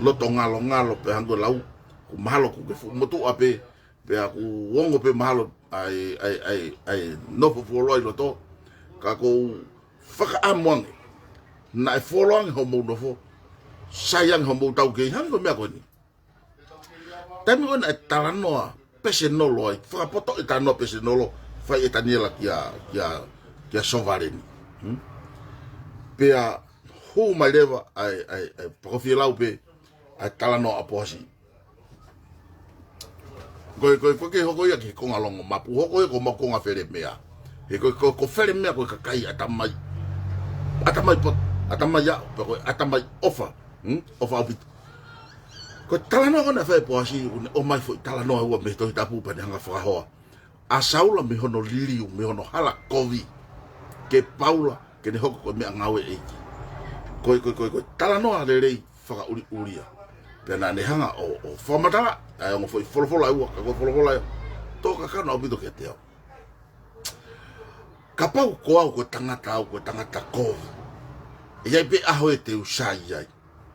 loto ngalongalo pea hangē ko e lau. Kuo mahalo kuo ke fuʻu motuʻa pē. Pea kuo ongo pē mahalo ʻa e, ʻa e, ʻa e, ʻa e nofo fuoloa ʻi loto. Ka ʻoku ou fakaʻamu ange. Naʻe fuoloa ange hoʻomou nofo. Sai ange hoʻomou taukei hangē ko e meʻa ko eni. Taimi ko ē naʻe talanoa pesenolo ai. Fakapotoʻi e talanoa pesenolo. Fai ʻe Taniela kia, kia, kia Sovaleni. Hmm? Pea hū mai leva ʻa e, ʻa e, ʻa e, pea ko e fie lau pē ʻa e talanoa ʻa Poasi. Ko e, ko e, ko e ke hoko ia ki he konga longomapu, hoko ia ko homau konga felemea. He ko e, ko e, ko e felemea ko e kakai ʻatamai, ʻatamai pot-, ʻatamai aʻu, pea ko e ʻatamai ʻofa, hmm? ʻOfa ʻaupito. Ko e talanoa ko ē naʻe fai ʻe Poasi, ʻoku ne ʻomai foʻi talanoa ʻe ua mei he Tohi Tapu pea ne hanga fakahoa ʻa Saula mei hono liliu, mei hono hala kovi, kia Paula, ke ne hoko ko e meʻangāue ʻeiki. Ko e, ko e, ko e, ko e talanoa lelei fakaʻuliʻulia. Pea naʻa ne hanga ʻo, ʻo fakamatala ʻa e ongo foʻi folofola ʻe ua, ka ko e folofola ʻe ua, tō kakano ʻaupito kiate au. Kapau ko au ko e tangata au, ko e tangata kovi, ʻe ʻi ai pē ʻaho ʻe te u sai ai.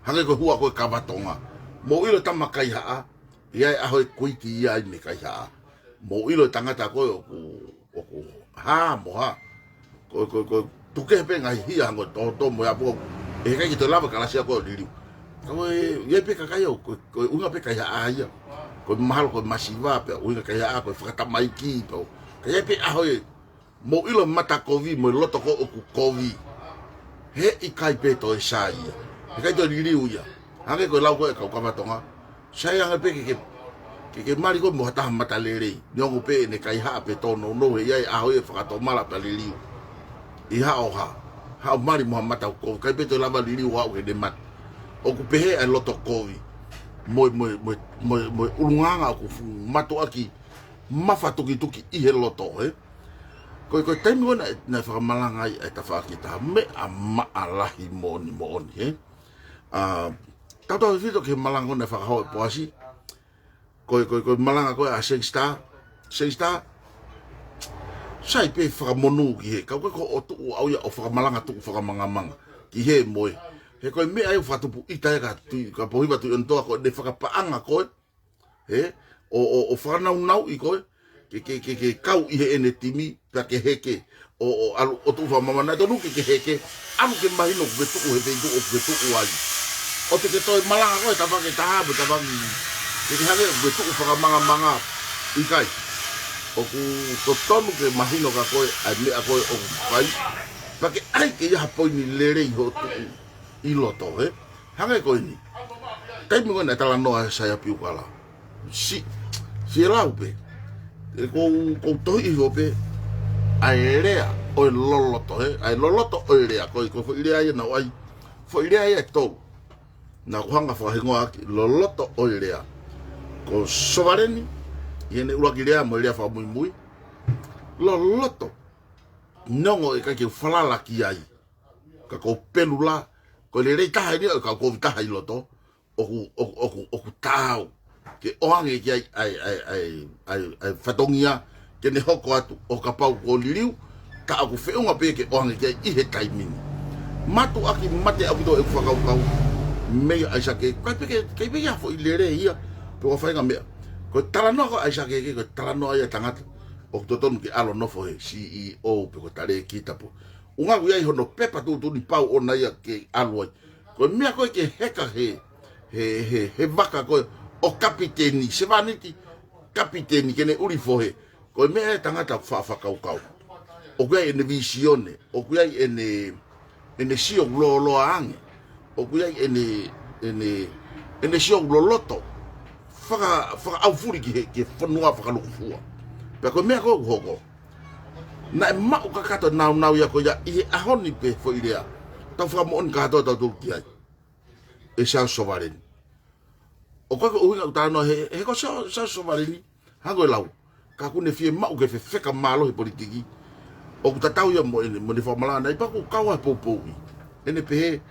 Hangē ko e hua ko ē Kavatonga. Mou ʻilo e tama kaihaʻa, ʻe ʻi ai e ʻaho ʻe kuiti ia ai mei he kaihaʻa. Mou ʻilo e tangata ko ē ʻoku, ʻoku hā mo hā. Ko, ko, ko, tuku kehe pē ngaahi hia hangē ko e toto mo e apu. ʻE ʻikai ke toe lava e kalasi ia ko ē ʻo liliu. Ka ko e, ʻi ai pē kakai ʻoku, ko, ko e ʻuhinga pē kaihaʻa ia. Ko e mahalo ko e masiva pē, ʻuhinga kaihaʻa ko e fakatamaiki pē. Ka ʻi ai pē ʻaho ʻe Mou ʻilo e mata kovi mo e loto ko ē ʻoku kovi. He ʻikai pē toe sai ia. He ʻikai toe liliu ia. Hangē ko e lau ko ē ʻa e kau Kavatonga. Sai ange pē ke, ke, ke, ke mali koe mo ha taha mata lelei. Neongo pē ʻene kaihaʻa pe tōnounou, he ʻe ʻi ai e ʻaho ʻe fakatomala pea liliu. ʻI haʻo hā. Haʻo mali mo ha mata kovi. ʻIkai pē toe lava liliu ʻo aʻu ki heʻene mate. ʻOku pehē ʻa e loto kovi. Mo e, mo e, mo e, mo e, mo e ʻulungaanga ʻoku fuʻu mātuʻaki mafatukituki ʻi he loto, ē? Ko e, ko e taimi ko ē naʻe, naʻe fakamalanga ai ʻa e tafaʻaki ʻe taha, meʻa maʻalahi moʻoni moʻoni, ē? ʻA, tautautefito ki he malanga ko ē naʻe fakahoko ʻe Poasi. Ko e, ko e, ko e malanga ko ē ʻa Seng Star. Seng Star. Sai pē fakamonū ki he. Ka ko e ko ʻo tuʻu au ia ʻo fakamalanga tuʻu fakamangamanga. Ki he mo e. He ko e meʻa ʻe fakatupu ʻita ē ka Tui, ka Pōhiva Tuʻiontoa ko ʻene fakapaʻanga ko ē. Ē, ʻo, ʻo, ʻo fakanaunauʻi koe, ke, ke, ke, ke kau ʻi heʻene timi, pea ke heke, ʻo, ʻo, ʻalu, ʻo tuʻu fakamamana, tonu ke, ke heke, ʻalu ke mahino, ke tuʻu he feituʻu, ke tuʻu ai. ʻOua te ke toe malanga koe, tafaʻaki ʻe taha, pe tafaʻaki, ke, ke hangē, ke tuʻu fakamangamanga, ʻikai. ʻOku totonu ke mahino kia koe, ʻa e meʻa ko ē ʻoku fai, pea ke ʻai ke ʻi ai ha poini lelei hoʻo tuʻu ʻi loto, ē? Hangē ko eni. Taimi ko ē naʻe talanoa ai ʻa Saia Piukala. Si, si e lau pē. ʻE kou, kou tohi ʻi hope. ʻA e lea ʻo e loloto, ē? ʻA e loloto ʻo e lea. Ko e, ko e foʻi lea ia naʻe ʻai. Foʻi lea ia ʻe tolu. Naʻa ku hanga fakahingoa ʻaki. Loloto ʻo e lea. Ko Sovaleni, ʻi heʻene ʻuluaki lea mo e lea fakamuimui. Loloto. Neongo ʻe ʻikai ke u falala ki ai. Ka ko e pelu lā, ko e lelei taha eni ʻo e kau kovi taha ʻi loto, ʻoku, ʻoku, ʻoku, ʻoku taau ke ʻoange ki ai, ʻa e, ʻa e, ʻa e, ʻa e, ʻa e fatongia, ke ne hoko atu ʻo kapau kuo liliu, Ka ʻoku feʻunga pē ke ʻoange ki ai ʻi he taimi ni. Mātuʻaki mate ʻaupito ʻeku fakakaukau meia ʻAisake, ʻikai pē ke, ʻikai pē ia foʻi lelei ia, pe ko ha faʻahinga meʻa. Ko e talanoa ko ē ʻa ʻAisake ke, ko e talanoa ia ʻa e tangata ʻoku totonu ke ʻalu ʻo nofo he C E O pe ko e talēkita pē. ʻUhinga ʻoku ʻi ai hono pepa tuʻutuʻuni pau ʻoʻona ia ke ʻalu ai. Ko e meʻa ko ē ke heka he, he, he, he vaka ko ē ʻo kapiteni, sevāniti kapiteni ke ne ʻuli fohe. Ko e meʻa ʻa e tangata ʻoku faʻa fakakaukau. ʻOku ʻi ai ʻene vīsione, ʻoku ʻi ai ʻene, ʻene sio ʻoku lōloa ange, ʻoku ʻi ai ʻene, ʻene, ʻene sio ʻoku loloto. Faka-, fakaʻaufuli ki he, ki he fonua fakalūkufua. Pea ko e meʻa ko ē ʻoku hoko. Naʻe maʻu kakato e nāunau ia ko ia ʻi he ʻaho ni pē foʻi lea. Tau fakamoʻoni kātoa tautolu ki ai. ʻE Siaosi Sovaleni. ʻOku ʻikai ko e ʻuhinga ʻoku talanoa he, he ko Siaosi, Siaosi Sovaleni, hangē ko e lau. Ka ʻoku ne fiemaʻu ke fefeka mālohi he politiki. ʻOku tatau ia mo ʻene, mo ʻene fakamalanga ʻi he pea ʻoku kau ai e poupouʻi. ʻEne pehē,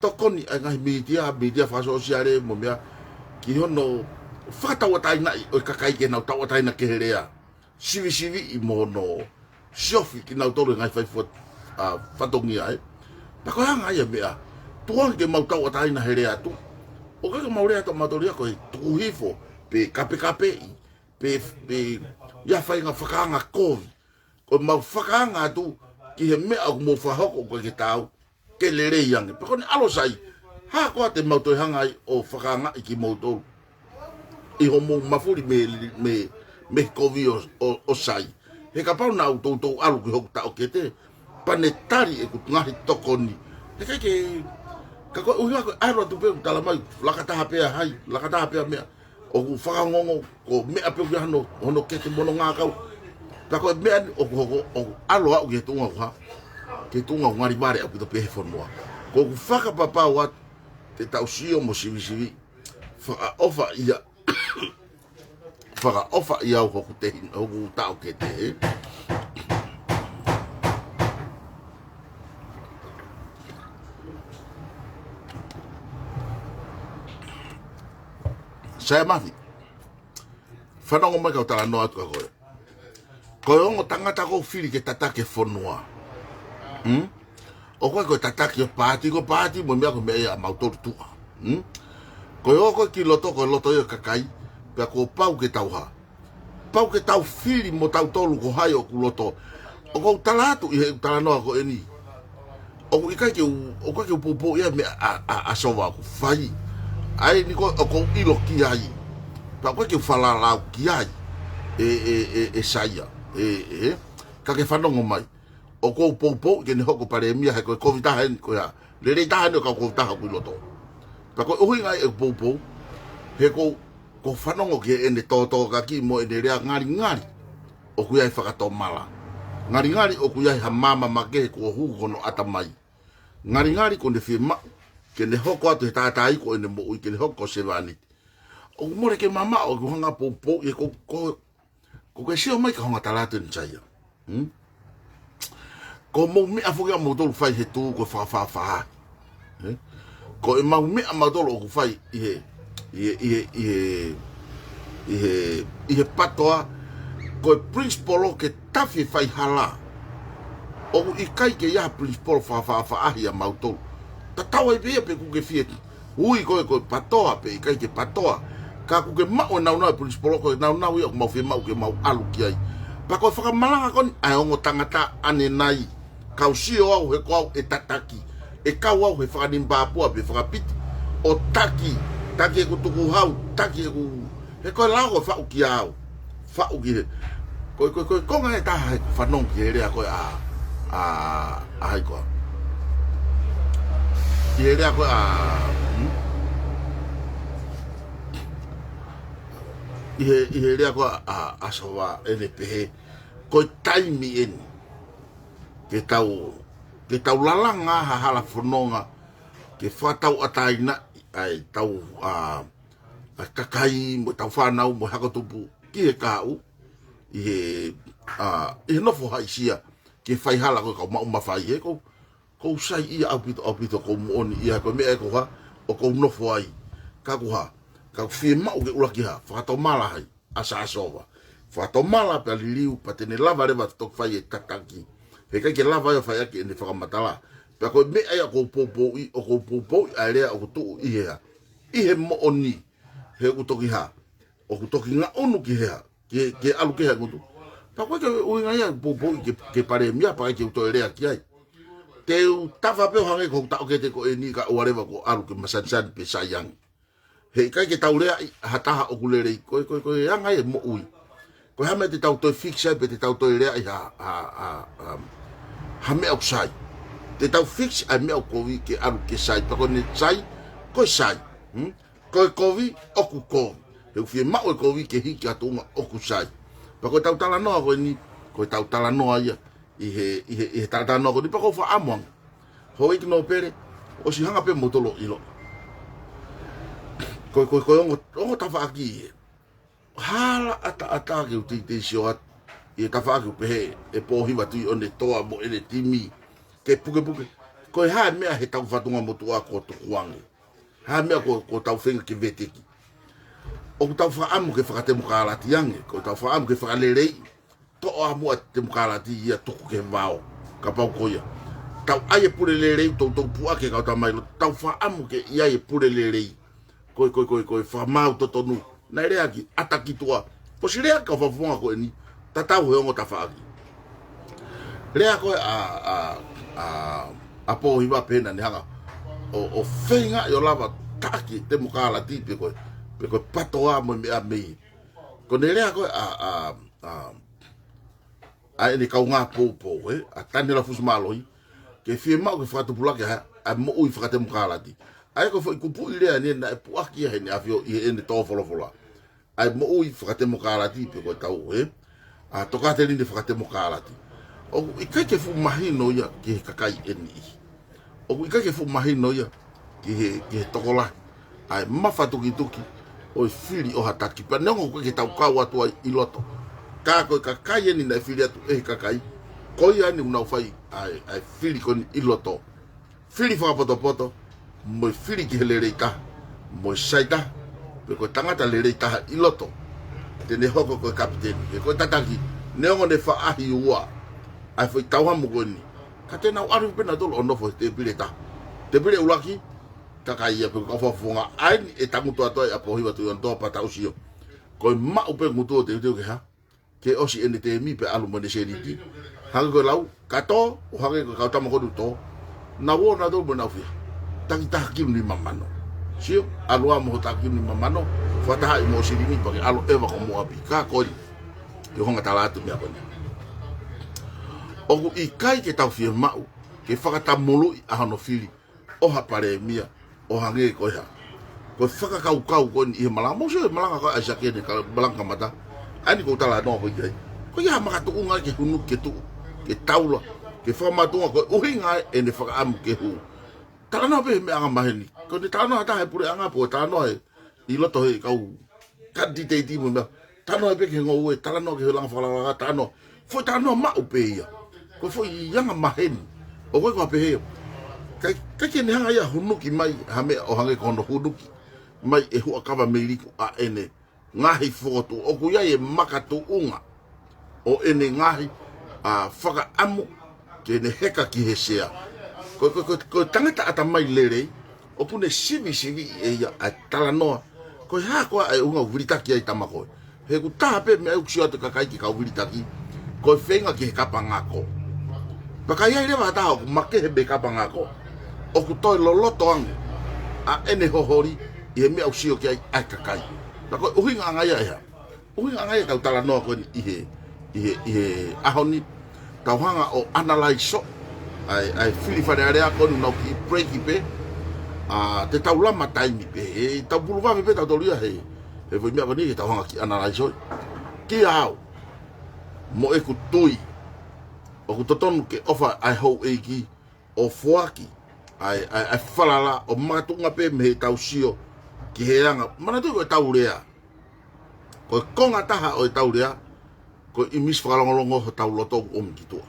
tokoni ʻa e ngaahi mītia, mītia fakasōsiale mo e meʻa, ki hono fakatauʻatāinaʻi ʻo e kakai ke nau tauʻatāina ki he lea. Sivisiviʻi mo hono siofi kinautolu he ngaahi fai fua-, ʻa, fatongia, ē. Pea ko e anga ia e meʻa. Tuku ange ke mau tauʻatāina he lea atu. ʻOku ʻikai ke mau lea atu ʻa mautolu ia ko e tuku hifo, pe kapekapeʻi, pe, pe ʻi ha faʻahinga fakaanga kovi. Ko ʻemau fakaanga atu ki he meʻa ʻoku mou fakahoko ʻoku ʻikai ke taau, ke lelei ange. Pea ko ʻene ʻalu ʻo sai, hā koā te mau toe hanga ai ʻo fakaangaʻi kimoutolu ʻi hoʻomou mafuli mei, mei, mei he kovi ʻo, ʻo, ʻo sai. He kapau naʻa ku toutou ʻalu ki hoku taʻokete, pea ne tali ʻeku ngaahi tokoni. He ʻikai ke, ka ko e ʻuhinga ko e ʻalu atu pē ʻoku talamai, laka taha pē ʻa hai, laka taha pē ʻa meʻa. ʻOku fakaongoongo, ko e meʻa pē ʻoku ʻi ai hono, hono kete mo hono ngākau. Pea ko e meʻa ni ʻoku hoko, ʻoku ʻalu aʻu ki he tuʻunga ʻoku hā, ki he tuʻunga ʻoku ngali vale ʻaupito pē he fonua. Ko ʻeku fakapapau atu, te tau sio mo sivisiviʻi, fakaʻofa ia, fakaʻofa ia au hoku tehi, hoku taʻokete, ē. Saia Mafi. Fanongo mai kau talanoa atu kia koe. Ko e ongo tangata ʻoku ou fili ke tataki e fonua. Hmm? ʻOku ʻikai ko e tataki ʻo e paati, ko e paati mo e meʻa ko e meʻa ia ʻa mautolu tuʻa. Hmm? Ko e ō ko ē ki loto, ko e loto ia ʻo e kakai, pea kuo pau ke tau hā. Pau ke tau fili mo tautolu ko hai ʻoku loto. ʻOku ou tala atu ʻi heʻeku talanoa ko eni. ʻOku ʻikai ke u, ʻoku ʻikai ke u poupou ia meʻa ʻa, ʻa, ʻa Sova ʻoku fai. ʻA eni ko ē ʻoku ou ʻilo ki ai. Pea ʻoku ʻikai ke u falala au ki ai. ʻE, ʻe, ʻe, ʻe Saia. ʻE, ʻe. Ka ke fanongo mai. ʻOku ou poupou ke ne hoko palēmia he ko e kovi taha eni ko ia. Lelei taha eni ʻo e kau kovi taha ʻoku ʻi loto. Pea ko e ʻuhinga ia ʻeku poupou. He ʻoku ou, ʻoku ou fanongo ki heʻene tōtōkaki mo ʻene lea ngalingali. ʻOku ʻi ai e fakatomala. Ngalingali ʻoku ʻi ai ha maama makehe kuo hū ki hono ʻatamai. Ngalingali ʻoku ne fiemaʻu ke ne hoko atu he tātāiku ʻo ʻene moʻui ke ne hoko ko e sevāniti. ʻOku mole ke mamaʻo ʻeku hanga ʻo poupouʻi he ko, ko, ko ke sio mai ka hanga ʻo tala atu eni Saia. Hmm? Ko hoʻomou meʻa foki ʻa moutolu fai he tuʻu ko e fakafaʻafaʻahi. Ē? Ko ʻemau meʻa mautolu ʻoku fai ʻi he, ʻi he, ʻi he, ʻi he, ʻi he, ʻi he PATOA, ko e principle ke tafi e faihala. ʻOku ʻikai ke ʻi ai ha principle fakafaʻafaʻahi ʻa mautolu. Tatau ai pē ia pe ʻoku ke fie ui ko ē ko e PATOA pe ʻikai ke PATOA. Ka ʻoku ke maʻu e naunau e principle ko e naunau ia ʻoku mau fiemaʻu ke mau ʻalu ki ai. Pea ko e fakamalanga ko eni ʻa e ongo tangata ʻanenai. Kau sio au he ko au ʻe tataki. ʻE kau au he fakanimipāpua pe fakapiti. ʻO taki, taki ʻeku tukuhau, taki ʻeku, he ko e lao ko e faʻu kia au. Faʻu ki he. Ko e, ko e, ko e konga ʻe taha he fanongo ki he lea ko ē ʻa, ʻa, ʻa hai koā. Ki he lea ko ē ʻa, hmm? ʻI he, ʻi he lea ko ē ʻa, ʻa Sova ʻene pehē. Ko e taimi eni. Ke tau, ke tau lalanga ha hala fononga, ke fakatauʻatāinaʻi ʻa e tau, ʻa, ʻa e kakai, mo e tau fānau, mo e hako tupu, ki he kahaʻu, ʻi he, ʻa, ʻi he nofo haʻisia, ke faihala ko e kau maʻu mafai he ʻoku ou, ʻoku ou saiʻia ʻaupito, ʻaupito ʻoku ou moʻoni ia ko e meʻa ē ko e hā, ʻoku ou nofo ai, ka ko e hā, ka ʻoku fiemaʻu ke ʻuluaki hā, fakatomala hai. ʻA Sova. Fakatomala pea liliu, pea te ne lava leva toki fai e tataki. He ʻikai ke lava ia ʻo fai ʻaki ʻene fakamatala. Pea ko e meʻa ia ʻoku ou poupouʻi, ʻoku ou poupouʻi ʻa e lea ʻoku tuʻu ʻi he hā, ʻi he moʻoni. He ʻoku toki hā, ʻoku toki ngaʻunu ki he hā, ke, ke ʻalu ki he hā ngutu. Pea ko e ʻuhinga ia ʻoku ou poupouʻi ki he, ki he palēmia, pea ʻikai ke u toe lea ki ai. Te u tafa pē ʻo hangē ko hoku taʻokete ko eni ka ʻoua leva kuo ʻalu ke masanisani pe sai ange. He ʻikai ke tau leaʻi ha taha ʻoku lelei, ko e, ko e, ko e anga ia e moʻui. Ko e hā e meʻa te tau toe fix ai pe te tau toe leaʻi ha, ha, ha, ha, ha meʻa ʻoku sai. Te tau fix ʻa e meʻa ʻoku kovi ke ʻalu ke sai, pea ko ʻene sai, ko e sai. Hmm? Ko e kovi, ʻoku kovi. He ʻoku fiemaʻu e kovi ke hiki atu ʻo ʻoku sai. Pea ko ʻetau talanoa ko eni, ko ʻetau talanoa ia ʻi he, ʻi he, ʻi he talanoa ko eni, pea ʻoku ou fakaʻamu ange. Houʻeiki Nōpele, ʻosi hanga pē mo tolo ʻilo. Ko, ko, ko e ongo, ongo tafaʻaki ē. Hala ʻataʻatā ke u teitei sio atu ʻi he tafaʻaki ʻoku pehē ʻe Pōhiva Tuʻiʻonetoa mo ʻene timi ke pukepuke. Ko e hā e meʻa he tau fatunga motuʻa kuo tukuange. Hā e meʻa kuo, kuo tau feinga ke veteki. ʻOku tau fakaʻamu ke fakatemokālati ange, ʻoku tau fakaʻamu ke fakaleleiʻi. Toʻo ʻa muʻa temokalati ia tuku ke vao. Kapau ko ia. Tau ʻai e pule lelei, toutou puʻaki e kau tamailo. Tau fakaʻamu ke ʻi ai e pule lelei. Ko e, ko e, ko e, ko e fakamaau totonu. Naʻe lea ki ʻata ki tuʻa. ʻOsi lea ki he kau fakafofonga ko eni. Tatau he ongo tafaʻaki. Lea ko ē ʻa, ʻa, ʻa, ʻa Pōhiva pehē naʻa ne hanga ʻo, ʻo feinga ʻo lava taki temokalati pe ko e, pe ko e patoa mo e meʻa mei. Ko ʻene lea ko ē ʻa, ʻa, ʻa, ʻa ʻene kaungā poupou, ē, ʻa Taniela Fusimālohi, ke fiemaʻu ke fakatupulaki ʻa, ʻa e moʻui fakatemokalati. ʻA ia ko e foʻi kupuʻi lea eni naʻe puʻaki ia heʻene ʻafio ʻi heʻene tō folofola. ʻA e moʻui fakatemokalati pe ko e tau, ē, ʻa e tokāteline fakatemokalati. ʻOku ʻikai ke fuʻu mahino ia ki he kakai ʻe niʻihi. ʻOku ʻikai ke fuʻu mahino ia ki he, ki he tokolahi ʻa e mafatukituki ʻo e fili ʻo ha taki. Pea neongo ʻoku ʻikai ke tau kau atu ai ʻi loto. Ka ko e kakai eni naʻe fili atu ʻe he kakai. Ko ia eni ʻoku nau fai ʻa e, ʻa e fili ko eni ʻi loto. Fili fakapotopoto, mo e fili ki he lelei taha, mo e sai taha, pe ko e tangata lelei taha ʻi loto. Te ne hoko ko e kapiteni, pe ko e tataki, neongo ne faʻahi ua ʻa e foʻi tauhamu ko eni. Ka te nau ʻalu pē nautolu ʻo nofo he tēpile taha. Tēpile ʻuluaki, kakai ia pe ko e kau fakafofonga ʻa eni ʻe tangutu atu ai ʻa Pōhiva Tuʻiʻonetoa pea tau sio. Ko e maʻu pē ngutu ʻo teuteu ke hā, ke ʻosi ʻene tēmi pea ʻalu mo ʻene sēniti. Hangē ko e lau, ka tō, ʻo hangē ko e kau tama ko eni ʻoku tō. Nau ō nautolu mo ʻenau fiha. Taki taha kilu nima mano. Sio, ʻalu ā mo ho taha kilu nima mano, fakatahaʻi mo e silini pea ke ʻalu ʻeva ko Moʻapi. Ka ko eni. Te u hanga tala atu meʻa ko eni. ʻOku ʻikai ke tau fiemaʻu ke fakatamuluʻi ʻa hono fili ʻo ha palēmia, ʻo hangē ko e hā. Ko e fakakaukau ko eni ʻi he malanga, mou sio he malanga ko ē ʻa ʻAisake ʻene ka-, malanga kamata. ʻA eni ʻoku ou talanoa ko ē ki ai. Ko ia ha makatuʻunga ke hunuki ke tuʻu, ke taula, ke fakamatuʻunga ko e ʻuhinga ʻene fakaʻamu ke hū. Talanoa pē he meʻa angamaheni. Ko ʻene talanoa ha taha he puleʻanga pe ko e talanoa he ʻi loto he kau kanititeiti mo e meʻa. Talanoa pē ki he ngoue, talanoa ki he langa fakalakalaka, talanoa. Foʻi talanoa maʻu pē ia. Ko e foʻi angamaheni. ʻOku ʻikai ko ha pehē. ʻIkai, ʻikai ke ne hanga ia hunuki mai ha meʻa ʻo hangē ko hono hunuki mai e huʻakavameiliku ʻa ʻene ngaahi fokotuʻu. ʻOku ʻi ai e makatuʻunga ʻo ʻene ngaahi, ʻa, fakaʻamu ke ne heka ki he sea. Ko, ko, ko, ko e tangata ʻatamai lelei, ʻoku ne sivisiviʻi ʻe ia ʻa e talanoa. Ko e hā koā ʻa e ʻuhinga ʻoku vilitaki ai tama ko ē. He ʻoku taha pē meʻa ʻoku sio atu e kakai ki he kau vilitaki, ko e feinga ki he kapa ngako. Pea ka ʻi ai leva ha taha ʻoku makehe mei he kapa ngako, ʻoku toe loloto ange ʻa ʻene hoholi ʻi he meʻa ʻoku sio ki ai ʻa e kakai. Pea ko e ʻuhinga ange ia ʻe hā. ʻUhinga ange ia ʻetau talanoa ko eni ʻi he, ʻi he, ʻi he ʻaho ni, tau hanga ʻo analaiso ʻa e, ʻa e fili Fale Alea ko eni ʻoku nau kiʻi break pē, ʻa, te tau lama taimi pē, he tau pulu vave pē tautolu ia he, he foʻi meʻa ko eni ke tau hanga kiʻi analaiso. Kiate au, mo ʻeku tui, ʻoku totonu ke ʻofa ʻa e houʻeiki, ʻo foaki ʻa e, ʻa e, ʻa e falala, ʻo makatuʻunga pē mei heʻetau sio ki he anga. Manatuʻi ko ʻetau lea. Ko e konga taha ʻo ʻetau lea, ko e ʻīmisi fakalongolongo hotau loto ʻoku ʻomi ki tuʻa.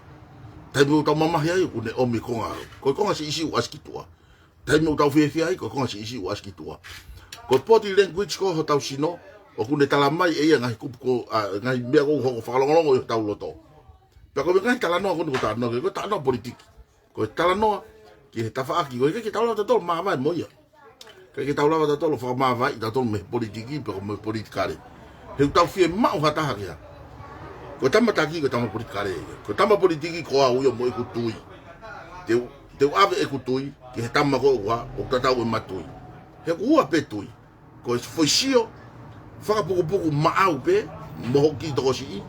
Taimi ʻoku tau mamahi ai, ʻoku ne ʻomi konga. Ko e konga siʻisiʻi ʻoku ʻasi ki tuʻa. Taimi ʻoku tau fiefia ai, ko e konga siʻisiʻi ʻoku ʻasi ki tuʻa. Ko e body language ko ē hotau sino, ʻoku ne tala mai ʻe ia ngaahi kupu ko, ʻa, ngaahi meʻa ʻoku hoko fakalongolongo ʻi hotau loto. Pea ko e meʻa ko e talanoa ko eni ʻoku ou talanoa ki ai, ko e talanoa politiki. Ko e talanoa ki he tafaʻaki, ʻoku ʻikai ke tau lava tautolu ʻo māvae mo ia. ʻIkai ke tau lava tautolu ʻo fakamāvaeʻi tautolu mei he politiki, pe ko e mei he politikale. He ʻoku tau fiemaʻu ha taha ki ai. Ko e tama taki, ko e tama politikale ia. Ko e tama politiki ko au ia mo ʻeku tui. Te u, te u ʻave ʻeku tui ki he tama ko ē ʻoku tatau ʻema tui. He ʻoku ua pē tui. Ko e foʻi sio fakapukupuku maʻau pē mo hoku kiʻi tokosiʻi,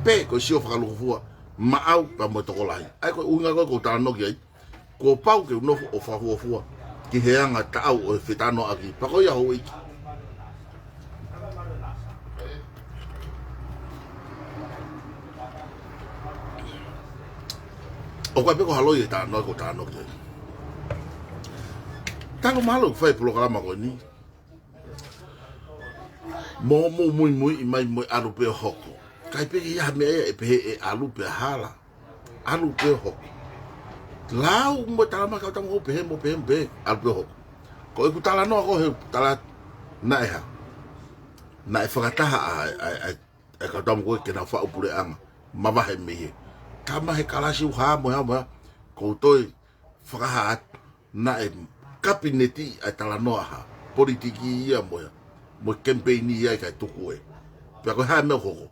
pe ko e sio fakalūkufua maʻau pea mo e tokolahi. ʻA ia ko e ʻuhinga ko ē ʻoku ou talanoa ki ai, kuo pau ke u nofo ʻo fakafuofua ki he anga taʻau ʻo e fetalanoaʻaki. Pea ko ia houʻeiki. ʻOku ʻi ai pē ko ha loi e talanoa ʻoku ou talanoa ki ai. Talu mahalo ʻoku fai e polokalama ko eni. Mo, mo muimuiʻi mai mo e ʻalu pē ʻo hoko. ʻIkai pē ke ʻi ai ha meʻa ia ʻe pehē ʻe ʻalu pē ʻa hala. ʻAlu pē ʻo hoko. Lau mo talamai kau tama ʻoku pehē mo pehē mo pehē, ʻalu pē ʻo hoko. Ko ʻeku talanoa ko ē he tala naʻe hā. Naʻe fakataha ʻa, ʻa, ʻa, ʻa e kau tama ko ē ke nau faʻu puleʻanga. Mavahe mei he. Tama he kalasi ʻoku hā mo hā mo hā. Ko u toe fakahā atu. Naʻe kapineti ʻa e talanoa hā. Politiki ia mo ia. Mo e kemipeini ia ʻikai tuku ē. Pea ko e hā e meʻa ʻoku hoko.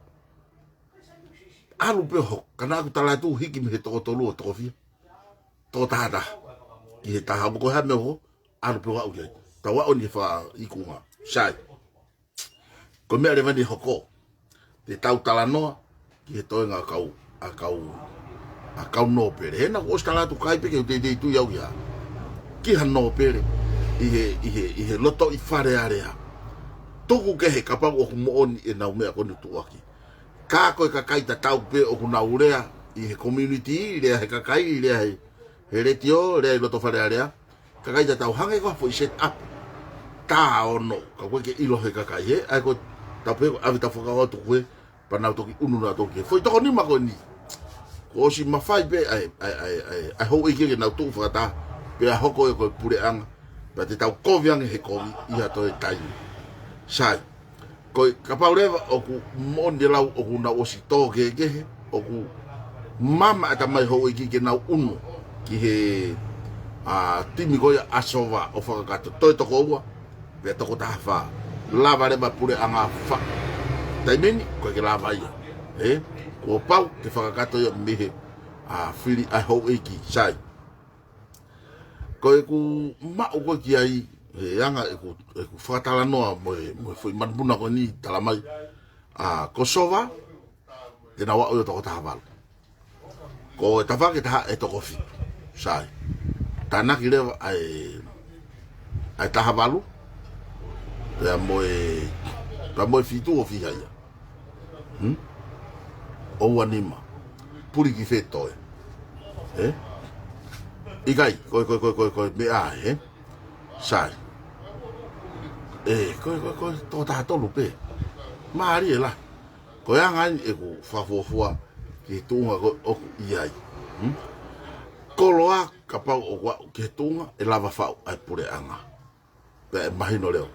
ʻAlu pē ʻo hoko. Ka naʻa ku tala atu hiki mei he toko tolu ʻo toko fiha. Toko taha taha. Ki he taha mo ko e hā e meʻa ʻoku hoko. ʻAlu pē ʻo aʻu ki ai. Tau aʻu eni ki he fakaikunga. Sai. Ko e meʻa leva eni ʻe hoko. Te tau talanoa ki he toenga ʻa e kau, ʻa e kau, ʻa e kau nōpele. He naʻa ku ʻosi tala atu ʻikai pē ke u teitei tui au ia. Ki ha nōpele ʻi he, ʻi he, ʻi he lotoʻi Fale Alea. Tuku kehe kapau ʻoku moʻoni ʻenau meʻa ko eni tuʻuaki. Ka ko e kakai tatau pē ʻoku nau lea ʻi he community, lea he kakai, lea he, he letiō, lea ʻi loto Fale Alea. Kakai tatau hangē ko ha foʻi set up. Tā ono, ka ʻoku ʻikai ke ʻilo he kakai he, ʻa ia ko e tau pē ko e ʻave tau fakakaukau atu ko ē, pea nau toki ʻunu nautolu ki he foʻi toko nima ko eni. Kuo ʻosi mafai pē ʻa e, ʻa e, ʻa e, ʻa e, ʻa e houʻeiki ke nau tuʻu fakataha, pea hoko ē ko e puleʻanga, pea te tau kovi ange he kovi ʻi ha toe taimi. Sai. Ko e kapau leva ʻoku moʻoni e lau ʻoku nau ʻosi tō kehekehe, ʻoku mama ʻa e tamai houʻeiki ke nau ʻunu ki he, ʻa, timi ko ia ʻa Sova ʻo fakakakato, toe toko ua, pea toko taha fā. Lava leva puleʻanga fā. Taimi ni, ʻoku ʻikai ke lava ia. Ē? Kuo pau ke fakakakato ia mei he, ʻa, fili ʻa e houʻeiki, sai. Ko ʻeku maʻu ko ē ki ai, he anga ʻeku, ʻeku fakatalanoa mo e, mo e foʻi manupuna ko eni talamai, ʻa, ko Sova, te nau aʻu ia ʻo toko taha valu. Ko e tafaʻaki ʻe taha ʻe toko fitu. Sai. Tānaki leva ʻa e, ʻa e taha valu. Pea mo e, pea mo e fitu ʻoku fiha ia. Hmm? ʻO ua nima. Puli ki fē toe. Ē? ʻIkai, ko e, ko e, ko e, ko e, ko e meʻa, ē? Sai. Ē, ko e, ko e, ko e, toko taha tolu pē. Mālie lahi. Ko e anga eni ʻeku fakafuofua ki he tuʻunga ko ē ʻoku ʻi ai. Hmm? Koloa kapau ʻoku aʻu ki he tuʻunga ʻe lava faʻu ʻa e puleʻanga. Pea ʻe mahino leva.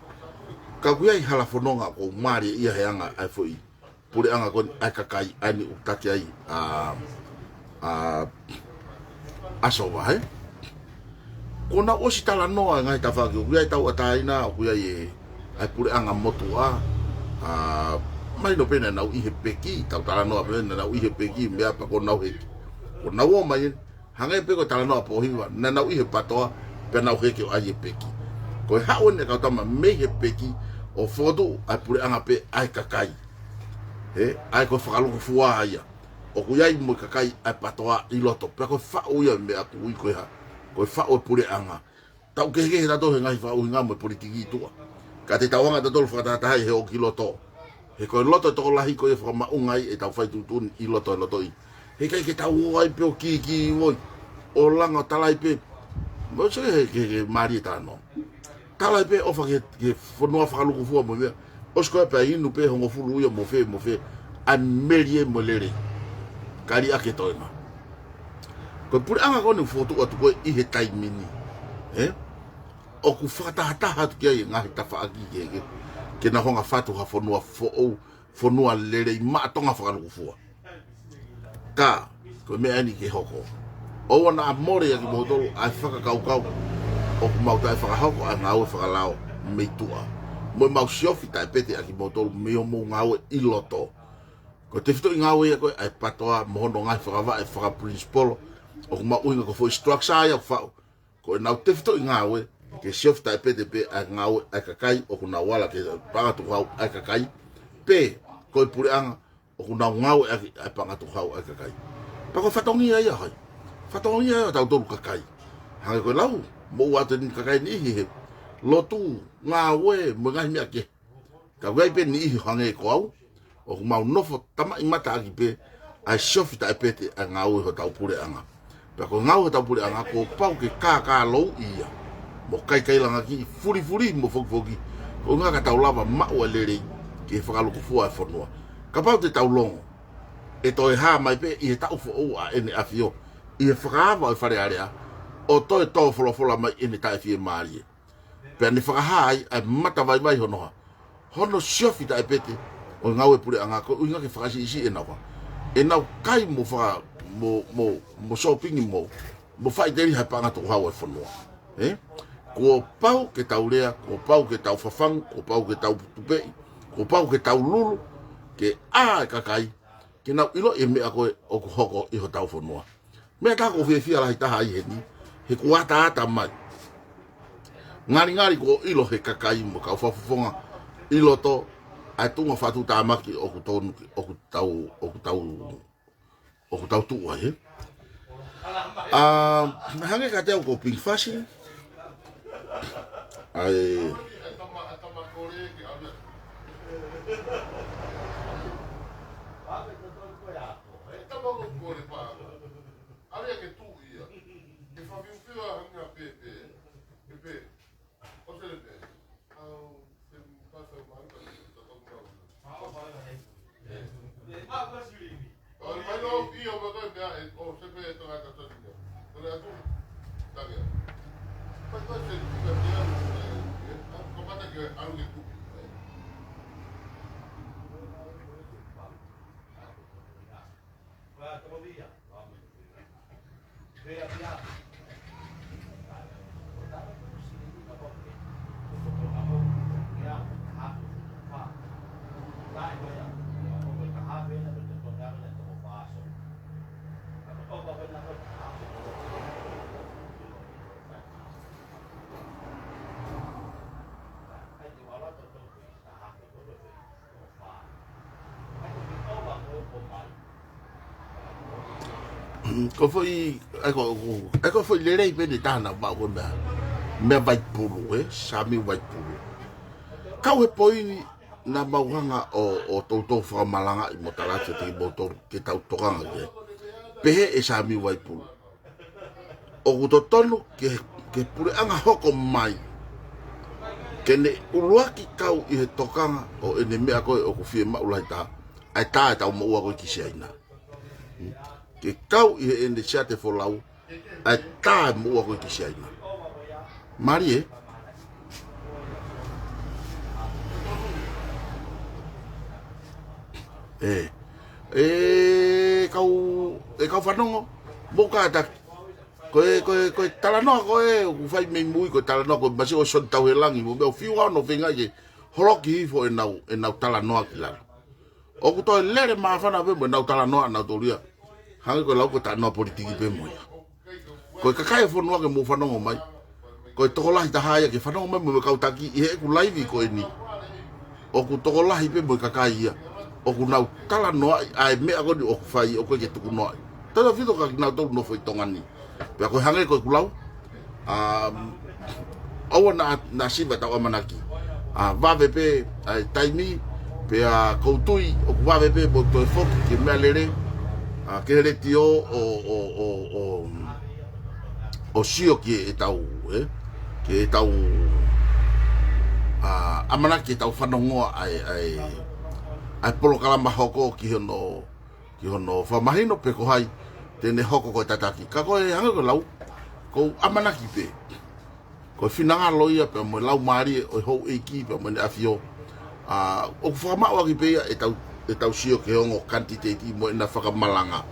Ka ʻoku ʻi ai hala fononga ʻoku mālie ia he anga ʻa e foʻi puleʻanga ko eni ʻa e kakai ʻa eni ʻoku taki ai ʻa, ʻa, ʻa Sova, ē? Kuo nau ʻosi talanoa e ngaahi tafaʻaki, ʻoku ʻi ai e tauʻatāina, ʻoku ʻi ai e, ʻa e puleʻanga motuʻa, ʻa, mahino pē naʻa nau ʻi he peki, tau talanoa pē naʻa nau ʻi he peki, meʻa pea kuo nau heke. Kuo nau ō mai eni, hangē pē ko e talanoa Pōhiva, naʻa nau ʻi he PATOA, pea nau heke ʻo ʻai e peki. Ko e haʻu eni e kau tama mei he peki, ʻo fokotuʻu ʻa e puleʻanga pē ʻa e kakai. Ē, ʻa ia ko e fakalūkufua ia. ʻOku ʻi ai mo e kakai ʻa e PATOA ʻi loto, pea ko e faʻu ia meʻa ʻoku ui ko e hā. Ko e faʻu e puleʻanga. Tau kehekehe tautolu he ngaahi fakaʻuhinga mo e politiki ʻi tuʻa. Ka te tau hanga tautolu ʻo fakatahatahaʻi he ʻoku ʻi loto. He ko e loto tokolahi ko ia ʻoku fakamaʻunga ai ʻetau fai tuʻutuʻuni ʻi loto e lotoʻi. He ʻikai ke tau ō ai pē ʻo kīkī ʻoi. ʻO langa ʻo tala ai pē. Mo se he, he, he mālie talanoa. Tala ai pē ʻofa ki he, ki he fonua fakalūkufua mo e meʻa. ʻOsi ko ia pea inu pē hongofulu ia mo fē, mo fē. ʻA e melie mo e lelei. Kali ake toenga. Ko e puleʻanga ko eni ʻoku fokotuʻu atu ko ē ʻi he taimi ni. Ē? ʻOku fakatahataha atu ki ai e ngaahi tafaʻaki ke, ke, ke nau hanga ʻo fatu ha fonua foʻou, fonua lelei maʻa Tonga fakalūkufua. Ka, Ko e meʻa eni ke hoko. ʻOua naʻa mole ʻa kimoutolu ʻa e fakakaukau ʻoku mau taʻefakahoko ʻa e ngāue fakalao mei tuʻa, mo ʻemau siofi taʻepete ʻa kimoutolu mei hoʻomou ngāue ʻi loto. Ko e tefitoʻi ngāue ia ko ē ʻa e PATOA mo hono ngaahi fakavaʻe fakaprinisipolo, ʻoku mau ʻuhinga ko e foʻi structure ia ʻoku faʻu. Ko ʻenau tefitoʻi ngāue ke siofi taʻepete pē ʻa e ngāue ʻa e kakai ʻoku nau ala ke paʻanga tukuhau ʻa e kakai, pe ko e puleʻanga ʻoku nau ngāueʻaki ʻa e paʻanga tukuhau ʻa e kakai. Pea ko e fatongia ia ʻo hai? Fatongia ia ʻo tautolu kakai. Hangē ko e lau, moʻua atu e niʻihi kakai niʻihi he lotu, ngāue, mo e ngaahi meʻa kehe. Ka ʻoku ʻi ai pē niʻihi hangē ko au, ʻoku mau nofo tamaʻimata ʻaki pē ʻa e siofi taʻepete ʻa e ngāue hotau puleʻanga. Pea ko e ngāue hotau puleʻanga, kuo pau ke kākālouʻi ia, mo kaikailangaki, fulifuli mo fokifoki, ko e ʻuhinga ka tau lava maʻu ʻa e lelei ki he fakalūkufua ʻa e fonua. Kapau te tau longo, ʻe toe hā mai pē ʻi he taʻu foʻou ʻa ʻEne ʻAfio, ʻi he fakaava ʻo e Fale Alea, ʻo toe tō folofola mai ʻene taʻefiemālie. Pea ne fakahā ai ʻa e matavaivai hono hā? Hono siofi taʻepete ʻo e ngāue puleʻanga, ko e ʻuhinga ke fakasiʻisiʻi ʻenau hā? ʻEnau kai mo faka-, mo, mo, mo sōpingi mo, mo faʻiteliha e paʻanga tukuhau ʻa e fonua. Ē? Kuo pau ke tau lea, kuo pau ke tau fafangu, kuo pau ke tau tupeʻi, kuo pau ke tau lulu, ke ʻā e kakai ke nau ʻiloʻi e meʻa ko ē ʻoku hoko ʻi hotau fonua. Meʻa ʻoku ou fiefia lahi taha ai heni, he kuo ataata mai. Ngalingali kuo ʻilo he kakai mo e kau fakafofonga ʻi loto ʻa e tuʻunga fakatuʻutāmaki ʻoku tonu, ʻoku tau, ʻoku tau, ʻoku tau tuʻu ai, ē? ʻA, naʻe hangē kiate au ko Pink Fasi. ʻAi. Mm, ko e foʻi, ʻai ko, ko, ʻai ko e foʻi lelei pē eni ʻe taha naʻa mau ko e meʻa, meʻa Vaipulu, ē, Sāmiu Vaipulu. Kau he poini naʻa mau hanga ʻo, ʻo toutou fakamalangaʻi mo tala atu kiate kimoutolu ke tau tokanga ki ai. Pehē ʻe Sāmiu Vaipulu, ʻoku totonu ke, ke puleʻanga hoko mai ke ne ʻuluaki kau ʻi he tokanga ʻo ʻene meʻa ko ē ʻoku fiemaʻu lahi taha, ʻa e tā ʻetau moʻua ko ē ki Siaina. Ke kau ʻi heʻene siate folau ʻa e tā e moʻua ko ē ki Siaina. Mālie. Ē. ʻE kau, ʻe kau fanongo, mou kātaki. Ko e, ko e, ko e talanoa ko ē ʻoku fai mei mui, ko e talanoa ko e masiʻi ʻo Sione Tauhelangi mo meʻa, ʻoku fiu au ʻo feinga ke holoki hifo ʻenau, ʻenau talanoa ki lalo. ʻOku toe lele māfana pē mo ʻenau talanoa ʻanautolu ia. Hangē ko e lau ko e talanoa politiki pē mo ia. Ko e kakai e fonua ke mou fanongo mai, ko e tokolahi taha ia ke fanongo mai mo e kau taki ʻi heʻeku laivi ko eni. ʻOku tokolahi pē mo e kakai ia ʻoku nau talanoaʻi ʻa e meʻa ko eni ʻoku fai, ʻoku ʻikai ke tukunoaʻi. Tautautefito kia kinautolu ʻoku nofo ʻi Tonga ni. Pea ko e hangē ko ʻeku lau, um, ʻoua naʻa, naʻa siva ʻetau ʻamanaki. ʻA, vave pē ʻa e taimi, pea ʻoku ou tui ʻoku vave pē mo toe foki ki he meʻalele, ʻa, ki he letiō ʻo, ʻo, ʻo, ʻo, ʻo sio ki heʻetau, ē? Ki heʻetau, ʻa, ʻamanaki ke tau fanongoa ʻa e, ʻa e, ʻa e polokalama hoko ki hono, ki hono fakamahino pe ko hai te ne hoko ko e tataki. Ka ko e hangē ko e lau, ʻoku ou ʻamanaki pē ko e finangalo ia pea mo e laumālie ʻo e houʻeiki pea mo ʻEne ʻAfio. ʻA, ʻoku fakamaʻu ʻaki pē ia ʻetau, ʻetau sio ki he ongo kanititeiti mo ʻena fakamalanga.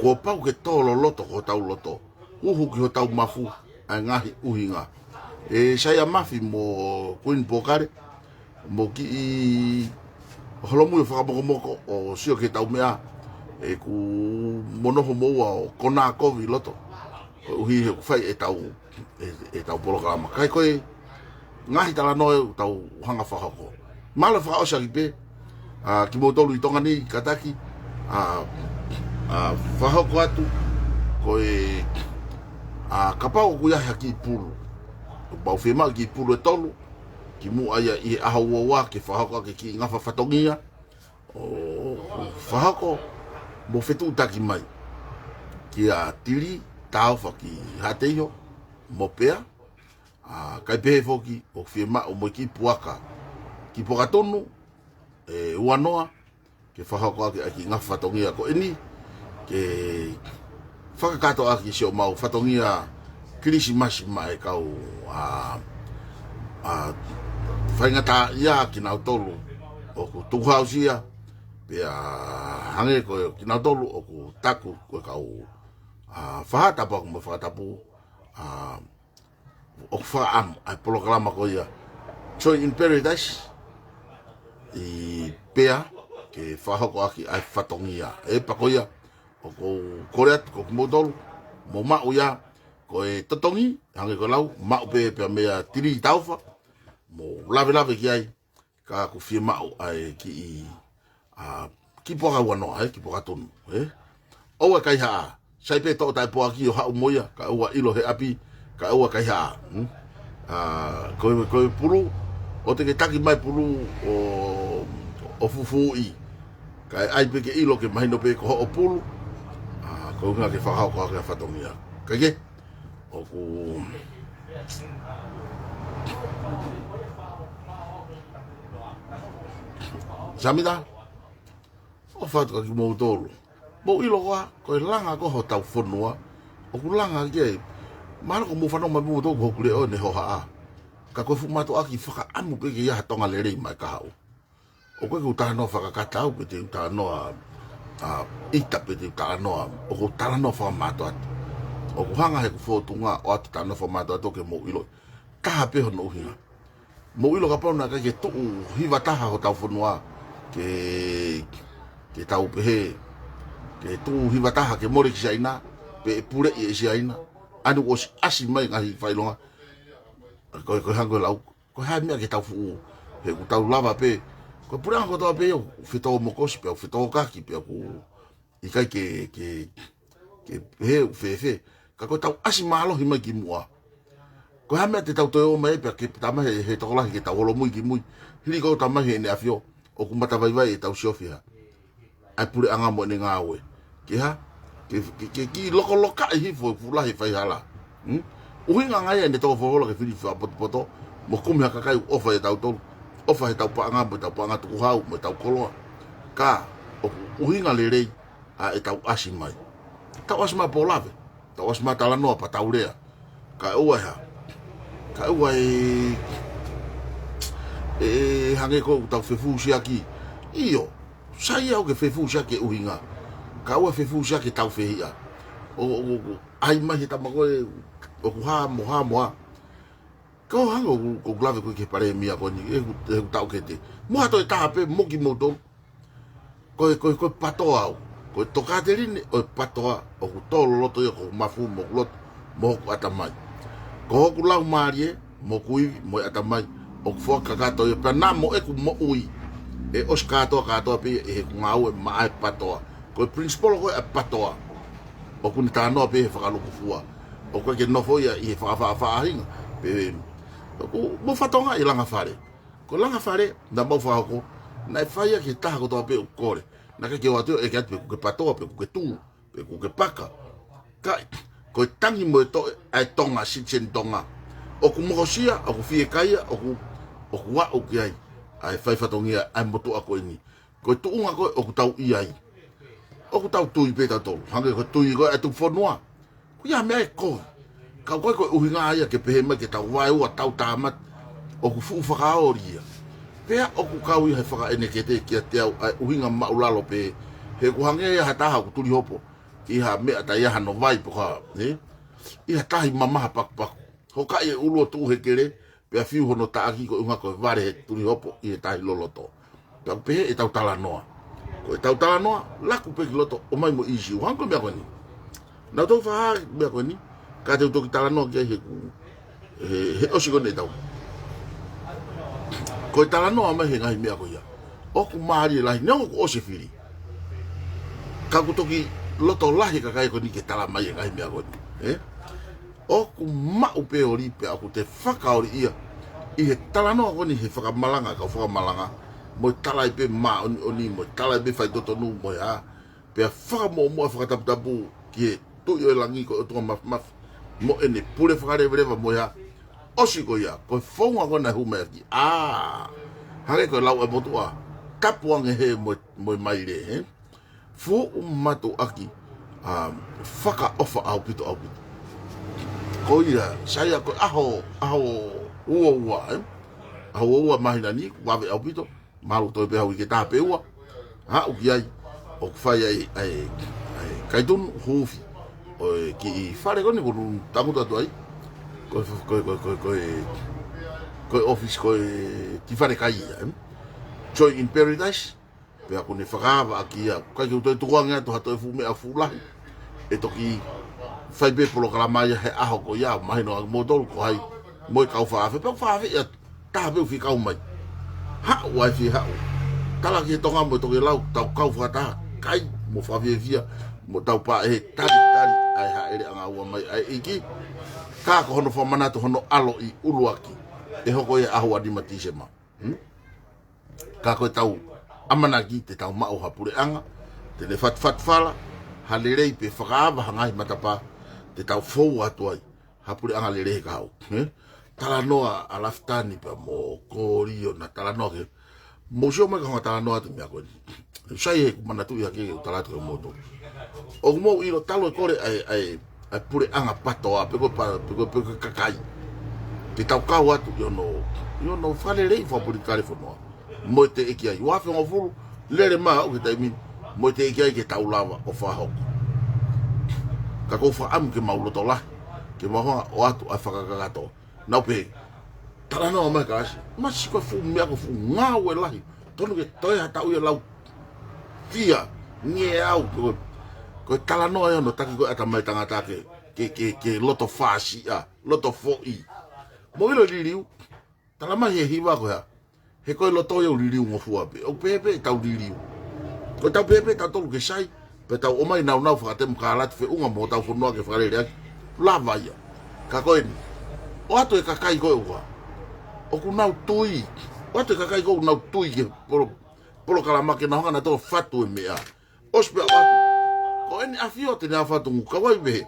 kuo pau ke tō loloto ko hotau loto, uhu ki hotau mafu ʻa e ngaahi ʻuhinga. ʻE Saia Mafi mo Kuini Pōkale, mo kiʻi holomui ʻo fakamokomoko ʻo sio ki heʻetau meʻa, ʻeku monoho moua ʻo konā kovi loto, koeʻuhi he ʻoku fai ʻetau, ʻe, ʻetau polokalama. Kae ko e ngaahi talanoa ʻoku tau hanga fakahoko. Mālō fakaʻosi ʻaki pē, ʻa, kimoutolu ʻi Tonga ni, kātaki, ʻa, ʻa, fakahoko atu, ko e, ʻa, kapau ʻoku ʻi ai ha kiʻi pulu, ʻoku mau fiemaʻu kiʻi pulu ʻe tolu, kimuʻa ia ʻi he ʻaho ua ua ke fakahoko ʻaki e kiʻi ngafa fatongia, ʻo fakahoko mo fetuʻutaki mai kia Tili Taofa ki Haʻateiho mo Pea, ʻa, kae pehē foki ʻoku fiemaʻu mo e kiʻi puaka, kiʻi puaka tunu ʻe ua noa, ke fakahoko ʻaki ʻa e kiʻi ngafa fatongia ko eni, ke fakakakato ʻaki siʻomau fatongia Kilisimasi maʻa e kau, ʻa, ʻa, faingataʻaʻia kinautolu ʻoku tukuhausia, pea hangē ko kinautolu ʻoku taku ko e kau, ʻa, fahata pea mo e fakatapu, ʻa, ʻoku fakaʻamu ʻa e polokalama ko ia Joy in Paradise ʻi Pea ke fakahoko ʻaki ʻa e fatongia. ʻE pea ko ia ʻoku ou kole atu ko kimoutolu, mou maʻu ia, ko e totongi, hangē ko e lau, maʻu pē pea meia Tili Taofa, mou lavelave ki ai, ka ʻoku fiemaʻu ʻa e kiʻi, ʻa, kiʻi puaka ua noa, ē, kiʻi puaka tunu, ē. ʻOua ʻe kaihaʻa, sai pē toʻo taʻepoaki ʻo haʻu mo ia, kae ʻoua ʻilo he ʻapi, kae ʻoua ʻe kaihaʻa, hmm? ʻA, ko e, ko e pulu, ʻoua te ke taki mai pulu ʻo, ʻo fufuuʻi, kae ʻai pē ke ʻilo ke mahino pē ko hoʻo pulu, ʻa, ko e ʻuhinga ke fakahoko ʻaki ʻa e fatongia. Kae kehe, ʻoku Samita, ʻofa atu kia kimoutolu. Mou ʻilo koā, ko e langa ko ē hotau fonua, ʻoku langa ki ai. Mahalo ʻoku mou fanongo mai moutolu ko hoku leʻo ʻene hohaʻa. Ka ko e fuʻu mātuʻaki fakaʻamu pē ke ʻi ai ha Tonga lelei maʻa e kahaʻu. ʻOku ʻikai ke u talanoa fakakata au pe te u talanoa, ʻa, ʻita pe te u talanoa, ʻoku ou talanoa fakamātoato. ʻOku hanga he ʻeku fōtunga ʻo ʻoatu e talanoa fakamātoato ke mou ʻilo. Taha pē hono ʻuhinga. Mou ʻilo kapau naʻe ʻikai ke tuʻu hiva taha hotau fonua, ke, ke tau pehē, ke tuʻu hiva taha ke mole ki Siaina, pe ʻe puleʻi ʻe Siaina, ʻa eni kuo ʻosi ʻasi mai ngaahi fakaʻilonga, ko e, ko e hangē ko e lau, ko e hā e meʻa ke tau fuʻu, he ʻoku tau lava pē, ko e puleʻanga kotoa pē ʻoku fetōmokosi, pea ʻoku fetōkaki, pea ʻoku ʻikai ke, ke, ke pehē ʻoku fēfē. Ka ko ʻetau ʻasi mālohi mai ki muʻa. Ko e hā e meʻa te tau toe ō mai ai pea ke tā mai he, he tokolahi ke tau holomui ki mui. Hili ko ʻetau tā mai he ʻEne ʻAfio, ʻoku matavaivai ʻetau siofi hā. ʻA e puleʻanga mo ʻene ngāue. Ke hā? Ke, ke, ke kiʻi lokolokaʻi hifo e fuʻu lahi e faihala. Hmm? ʻUhinga ange ia ʻene tō folofola ke fili fakapotopoto, mo kumi ha kakai ʻoku ʻofa ʻia tautolu, ʻofa heʻetau paʻanga mo ʻetau paʻanga tukuhau mo ʻetau koloa. Ka, ʻoku ʻuhinga lelei ʻa ʻetau ʻasi mai. Tau ʻasi mai pō lave, tau ʻasi mai talanoa pea tau lea. Kae ʻoua ʻe hā. Kae ʻoua ʻe, ʻe hangē ko ʻetau fefusiaki. ʻIo, sai au ke fefusiaki e ʻuhinga. Kae ʻoua fefusiaki ʻetau fehiʻa. ʻO, ʻo, ʻo, ʻai mai he tama ko ē, ʻoku hā mo hā mo hā. Ka ʻoku hangē ʻoku, ʻoku lave ko ē ki he palēmia ko eni, ʻeku, ʻeku taʻokete. Mo ha toe taha pē, mo kimoutolu. Ko e, ko e, ko e PATOA au. Ko e tokāteline ʻo e PATOA, ʻoku tō loloto ia ko hoku mafu mo hoku loto, mo hoku ʻatamai. Ko hoku laumālie, mo hoku ivi, mo e ʻatamai, ʻoku foaki kakato ia pea naʻa mo ʻeku moʻui. ʻE ʻosi kātoa, kātoa pē ia ʻi heʻeku ngāue maʻa e PATOA. Ko e principle ko ē ʻa e PATOA. ʻOku ne talanoa pē he fakalukufua. ʻOku ʻikai ke nofo ia ʻi he fakafaʻafaʻahinga. Pea, ʻoku, mou fakatokangaʻi e langa fale. Ko e langa fale, naʻa mau fakahoko, naʻe fai ia ki he taha kotoa pē ʻoku kole. Naʻe ʻikai ke ʻoatu ia ʻo ʻeke atu pe ʻoku ke PATOA, pe ʻoku ke tuʻu, pe ʻoku ke paka. Ka, ko e tangi mo e toʻe ʻa e Tonga, citizen Tonga. ʻOku mokosia, ʻoku fiekaia, ʻoku, ʻoku aʻu ki ai ʻa e fai fatongia ʻa e motuʻa ko eni. Ko e tuʻunga ko ē ʻoku tau ʻi ai. ʻOku tau tui pē tautolu. Hangē ko e tui ko ē ʻa e tuku fonua. Ko ia meʻa ʻe kovi. Ka ʻoku ʻikai ko e ʻuhinga ia ke pehē mai ke tau vaeua tau tāmate. ʻOku fuʻu fakaoli ia. Pea ʻoku kau ia he fakaʻenekete kiate au ʻa e ʻuhinga māʻulalo pē. He ʻoku hangē ia ha taha ʻoku tuli hopo. ʻi ha meʻa tai ʻi ai hano vai pe ko ha, ē? ʻI ha tahi mamaha pakupaku. Hokaʻi e ʻulu ʻo tuʻu he kele, pea fiu hono taʻaki koeʻuhinga ko e vale he tuli hopo ʻi he tahi loloto. Pea ʻoku pehē ʻetau talanoa. Ko ʻetau talanoa, laku pē ki loto, ʻomai mo e ʻīsiu. Hangē ko e meʻa ko eni. Naʻa tau fakahā e meʻa ko eni, ka te u toki talanoa ki ai he ku, he, he ʻosi ko eni ʻetau. Ko e talanoa mai he ngaahi meʻa ko ia. ʻOku mālie lahi, neongo kuo ʻosi e fili. Ka ʻoku toki loto lahi e kakai ko eni ke tala mai e ngaahi meʻa ko eni. Ē? ʻOku maʻu pē ʻoli pea ʻoku te fakaoli ia. ʻI he talanoa ko eni he fakamalanga, kau fakamalanga. Mo e tala ai pē māʻoniʻoni, mo e tala ai pē faitotonu, mo e hā. Pea fakamuʻomuʻa fakataputapu ki he Tuʻi ʻo e langi ko e ʻOtua Māfimafi. Mo ʻene pule fakaleveleva mo e hā. ʻOsi ko ia, ko e founga ko ena hū mai ʻaki. ʻĀ, hangē ko e lau ʻa e motuʻa. Tapu ange he mo, mo e maile, ē? Fuʻu mātuʻaki, ā, fakaʻofa ʻaupito, ʻaupito. Ko ia, sai ia ko e ʻaho, ʻaho ua ua, ē? ʻAho ua ua māhina ni, vave ʻaupito. Mālō toe pē ha uike ʻe taha pe ua. Aʻu ki ai, ʻoku fai ai, ai, ai, kaitunu, huufi. ʻO e kiʻi fale ko eni ʻoku ou tangutu atu ai. Ko e, ko e, ko e, ko e, ko e, ko e office ko e kiʻi fale kai ia, ē? Joy in Paradise. Pea ʻoku ne fakaava ʻaki ia. ʻIkai ke u toe tukuange atu ha toe fuʻu meʻa fuʻu lahi. ʻE toki fai pē polokalama ia he ʻaho ko ia, mahino ʻa moutolu ko hai. Mo e kau fakaafeʻi, pea ʻoku fakaafeʻi atu. Taha pē ʻoku fie kau mai. Haʻu ai fie haʻu. Tala ki he Tonga mo e Tokelau, tau kau fakataha. Kai, mo fakafiefia, mo tau pā ʻe he tali, tali, ʻa e hāʻele ʻanga ua mai, ʻa e ʻEiki. Ka ko hono fakamanatu, hono ʻaloʻi ʻuluaki. ʻE hoko ia ʻaho ua nima Tīsema. Hmm? Ka ko e tau ʻamanaki te tau maʻu ha puleʻanga, te ne fatufatu fala, ha lelei pe fakaava ha ngaahi matapā, te tau fou atu ai. Ha puleʻanga lelei he kahaʻu, ē? Talanoa ʻa Lafitani pea mo Kolio na talanoa ke. Mou sio mai ka hanga talanoa atu meʻa ko eni. Sai he ʻoku manatuʻi hake ke u tala atu ke moutolu. ʻOku mou ʻilo talu e kole ʻa e, ʻa e, ʻa e puleʻanga patoa, pe ko e pa-, pe ko e, pe ko e kakai. Ke tau kau atu ʻi hono, ʻi hono fakalelei fakapolitikale e fonua. Mo e teʻeki ai. Ua afe hongofulu, lele mai ʻo aʻu ki he taimi ni. Mo e teʻeki ai ke tau lava ʻo fakahoko. Ka ʻoku ou fakaʻamu ke mau loto lahi. Ke mau hanga ʻo ʻoatu ʻa e fakakakato. Nau pē. Talanoa mai ka ʻasi. Masi ko e fuʻu meʻa ko e fuʻu ngāue lahi. Tonu ke toe ha taʻu ia lau. Fia. Ngeau. Ko e, ko e talanoa ia ʻo e taki ko e ʻatamai tangata ke, ke, ke, ke loto fāsiʻa. Loto foʻi. Mou ʻilo e liliu. Tala mai he hiva ko e hā. He ko e loto ia ʻoku liliu ngofua pē. ʻOku pehē pē ʻetau liliu. Ko ʻetau pehē pē tautolu ke sai. Pea tau ʻomai naunau fakatemokalati feʻunga mo hotau fonua ke fakalele ʻaki. Lava ia. Ka ko eni. ʻOatu e kakai ko e ua. ʻOku nau tui. ʻOatu e kakai ko e ua ʻoku nau tui ki he polo-, polokalama ke nau hanga nautolu ʻo fatu e meʻa. ʻOsi pea ʻoatu. Ko eni ʻAfio te ne ʻalu ʻo fatu ngu kau ai pē.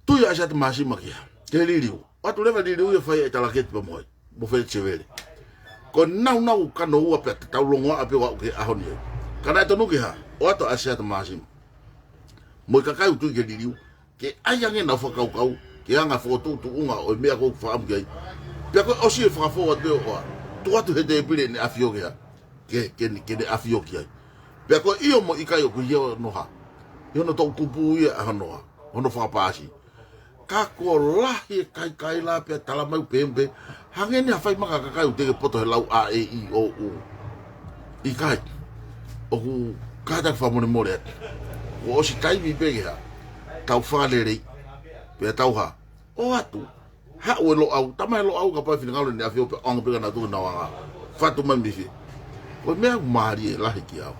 Tui ʻa ʻAsiata Māsima ki he, ki he liliu. ʻOatu leva e liliu ia ʻo fai e talaketi pea mo hai. Mo Feleti Sevele. Ko e naunau kano ua pea te tau longoaʻa pē ʻo aʻu ki he ʻaho ni ai. Ka naʻe tonu ke hā, ʻoatu ʻa ʻAsiata Māsima. Mo e kakai ʻoku tui ki he liliu. Ke ʻai ange ʻenau fakakaukau, ke anga e fokotuʻutuʻunga ʻo e meʻa ʻoku ou fakaʻamu ki ai. Pea ko e ʻosi e fakafou atu pē ʻo ʻoatu. Tuku atu he tēpile ʻEne ʻAfio ke hā. Ke, ke, ke ne ʻafio ki ai. Pea ko e ʻio mo e ʻikai ʻoku ʻi hono hā. ʻI hono toʻutupu ia ʻa hono hā. Hono fakapaasi. Ka kuo lahi e kaikaila pea tala mai ʻoku pehē pē. Hangē ni ha fai maka kakai ʻoku teʻeki poto he lau A E I O U. ʻIkai. ʻOku kātaki fakamolemole atu. Kuo ʻosi taimi pē ke hā. Tau fakalelei. Pea tau hā. ʻOatu. Haʻu e Loʻau, tama e Loʻau kapau ʻe finangalo ʻEne ʻAfio pea ʻoange pē kia nautolu ke nau anga. Fatu mai mei fē. Ko e meʻa ʻoku mālie lahi kiate au.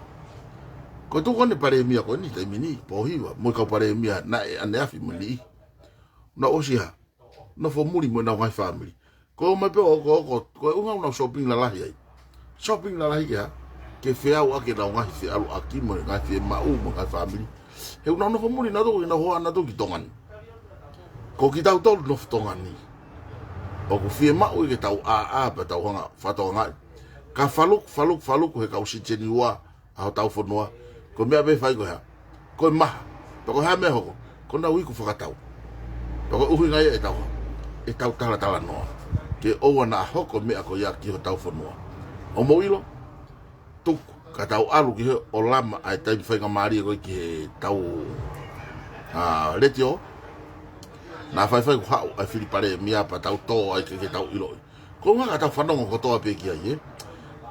Ko e tuku ʻene palēmia ko eni taimi ni, Pōhiva, mo e kau palēmia naʻe ʻaneafi mo e niʻihi. Naʻa nau ʻosi hā. Nofo muli mo ʻenau ngaahi fāmili. Ko e ō mai pē ʻo, ko, ko, ko e ʻuhinga ʻoku nau shopping lalahi ai. Shopping lalahi ke hā. Ke feau ʻaki ʻenau ngaahi feʻaluʻaki mo e ngaahi fiemaʻu mo e ngaahi fāmili. He ʻoku nau nofo muli nautolu, ʻoku nau hoa nautolu ki Tonga ni. Ko kitautolu nofo Tonga ni. ʻOku fiemaʻu ia ke tau ʻāʻā pea tau hanga ʻo fakatokangaʻi. Ka faluku, faluku, faluku he kau siteni ua ʻa hotau fonua. Ko e meʻa pē ʻe fai ko e hā. Ko e maha. Pea ko e hā e meʻa ʻe hoko. Ko ʻenau iku fakatau. Pea ko e ʻuhinga ia ʻetau hā. ʻEtau talatalanoa. Ke ʻoua naʻa hoko e meʻa ko ia ki hotau fonua. ʻOku mou ʻilo. Tuku. Ka tau ʻalu ki he ʻolama ʻa e taimi faingamālie ko ē ki he tau, ā, letiō. Naʻa faifai kuo haʻu ʻa e fili palēmia pea tau tō ai ke, ke tau ʻiloʻi. Ko e ʻuhinga ka tau fanongo kotoa pē ki ai, ē.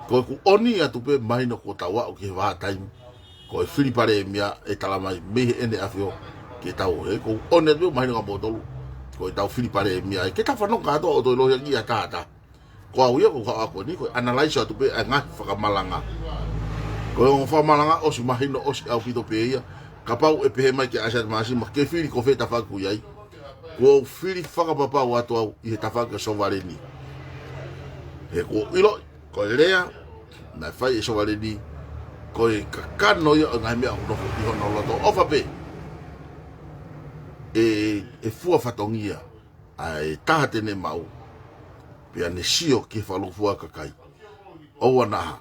Ko ʻeku ʻoni atu pē mahino kuo tau aʻu ki he vahaʻa taimi. Ko e fili palēmia ʻe talamai mei heʻene ʻAfio ke tau, ē. Ko ʻeku ʻoni atu pē mahino kia moutolu. Ko ʻetau fili palēmia, ē. Ke tau fanongo kātoa ʻo toe lohiakiʻi ʻa e taha. Ko au ia, ko au ko eni, ko e analyze atu pē ʻa e ngaahi fakamalanga. Ko e ongo fakamalanga, ʻosi mahino, ʻosi ʻaupito pē ia. Kapau ʻe pehē mai kia Asiata Māsima ke fili ko fē tafaʻaki ʻoku ʻi ai, kuo u fili fakapapau atu au ʻi he tafaʻaki ʻo Sovaleni. He kuo u ʻiloʻi, ko e lea naʻe fai ʻe Sovaleni, ko e kakano ia ʻo e ngaahi meʻa ʻoku nofo ʻi hono loto. ʻOfa pē ʻe, ʻe fua fatongia ʻa e taha te ne maʻu, pea ne sio ki he fakalūkufua ʻa e kakai. ʻOua naʻa,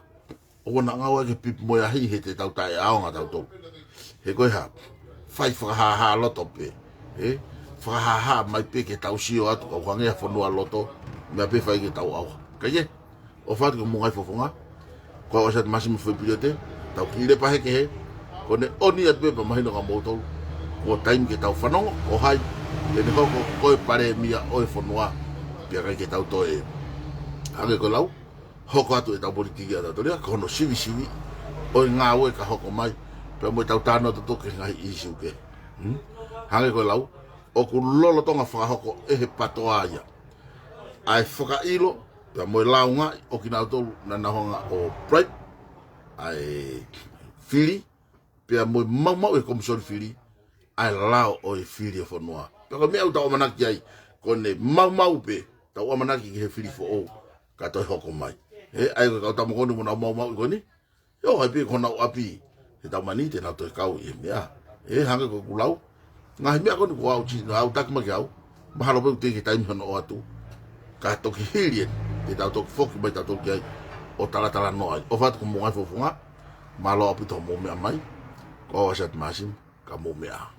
ʻoua naʻa ngāueʻaki e pipi mo e ahi he te tau taʻeʻaonga tautolu. He ko e hā, fai fakahāhā loto pē, ē? Fakahāhā mai pē ke tau sio atu ka ʻoku hangē ha fonualoto, meʻa pē fai ke tau ʻauha. Ka ʻi ai, ʻofa atu ki hoʻomou ngaahi fofonga. Ko au Asiata Māsima Fuipiliote, tau kiʻi lepa he kehe. Ko ʻene ʻoni atu pē pea mahino kia moutolu, kuo taimi ke tau fanongo ko hai te ne hoko ko e palēmia ʻo e fonua. Pea ʻikai ke tau toe, hangē ko e lau, hoko atu ʻetau politiki ʻatautolu ia, ko hono sivisiviʻi ʻo e ngāue ka hoko mai, pea mo ʻetau talanoa toto ki he ngaahi ʻīsiu kehe. Hmm? Hangē ko e lau, ʻoku lolotonga fakahoko ʻe he PATOA ia ʻa e fakaʻilo pea mo e lāungaʻi ʻo kinautolu naʻa nau hanga ʻo bribe ʻa e fili, pea mo e maumauʻi ʻe he Komisoni Fili ʻa e lao ʻo e fili ʻo e fonua. Pea ko e meʻa ʻoku tau ʻamanaki ai, ko ʻene maumau pē, tau ʻamanaki ki he fili foʻou ka toe hoko mai. Ē, ʻa ia ko e kau tama ko eni mo nau maumauʻi ko eni, ʻio, ʻai pē ki honau ʻapi he tau mani te nau toe kau ʻi he meʻa. Ē, hangē ko ʻeku lau, ngaahi meʻa ko eni ko au ti, au taki mai ki au, mahalo pē ʻoku teʻeki ke taimi hono ʻoatu. Ka toki hili eni, te tau toki foki mai tautolu ki ai ʻo talatalanoa ai. ʻOfa atu ki hoʻomou ngaahi fofonga, mālō ʻaupito hoʻomou meʻa mai. Ko au Asiata Māsima, ka mou meʻa.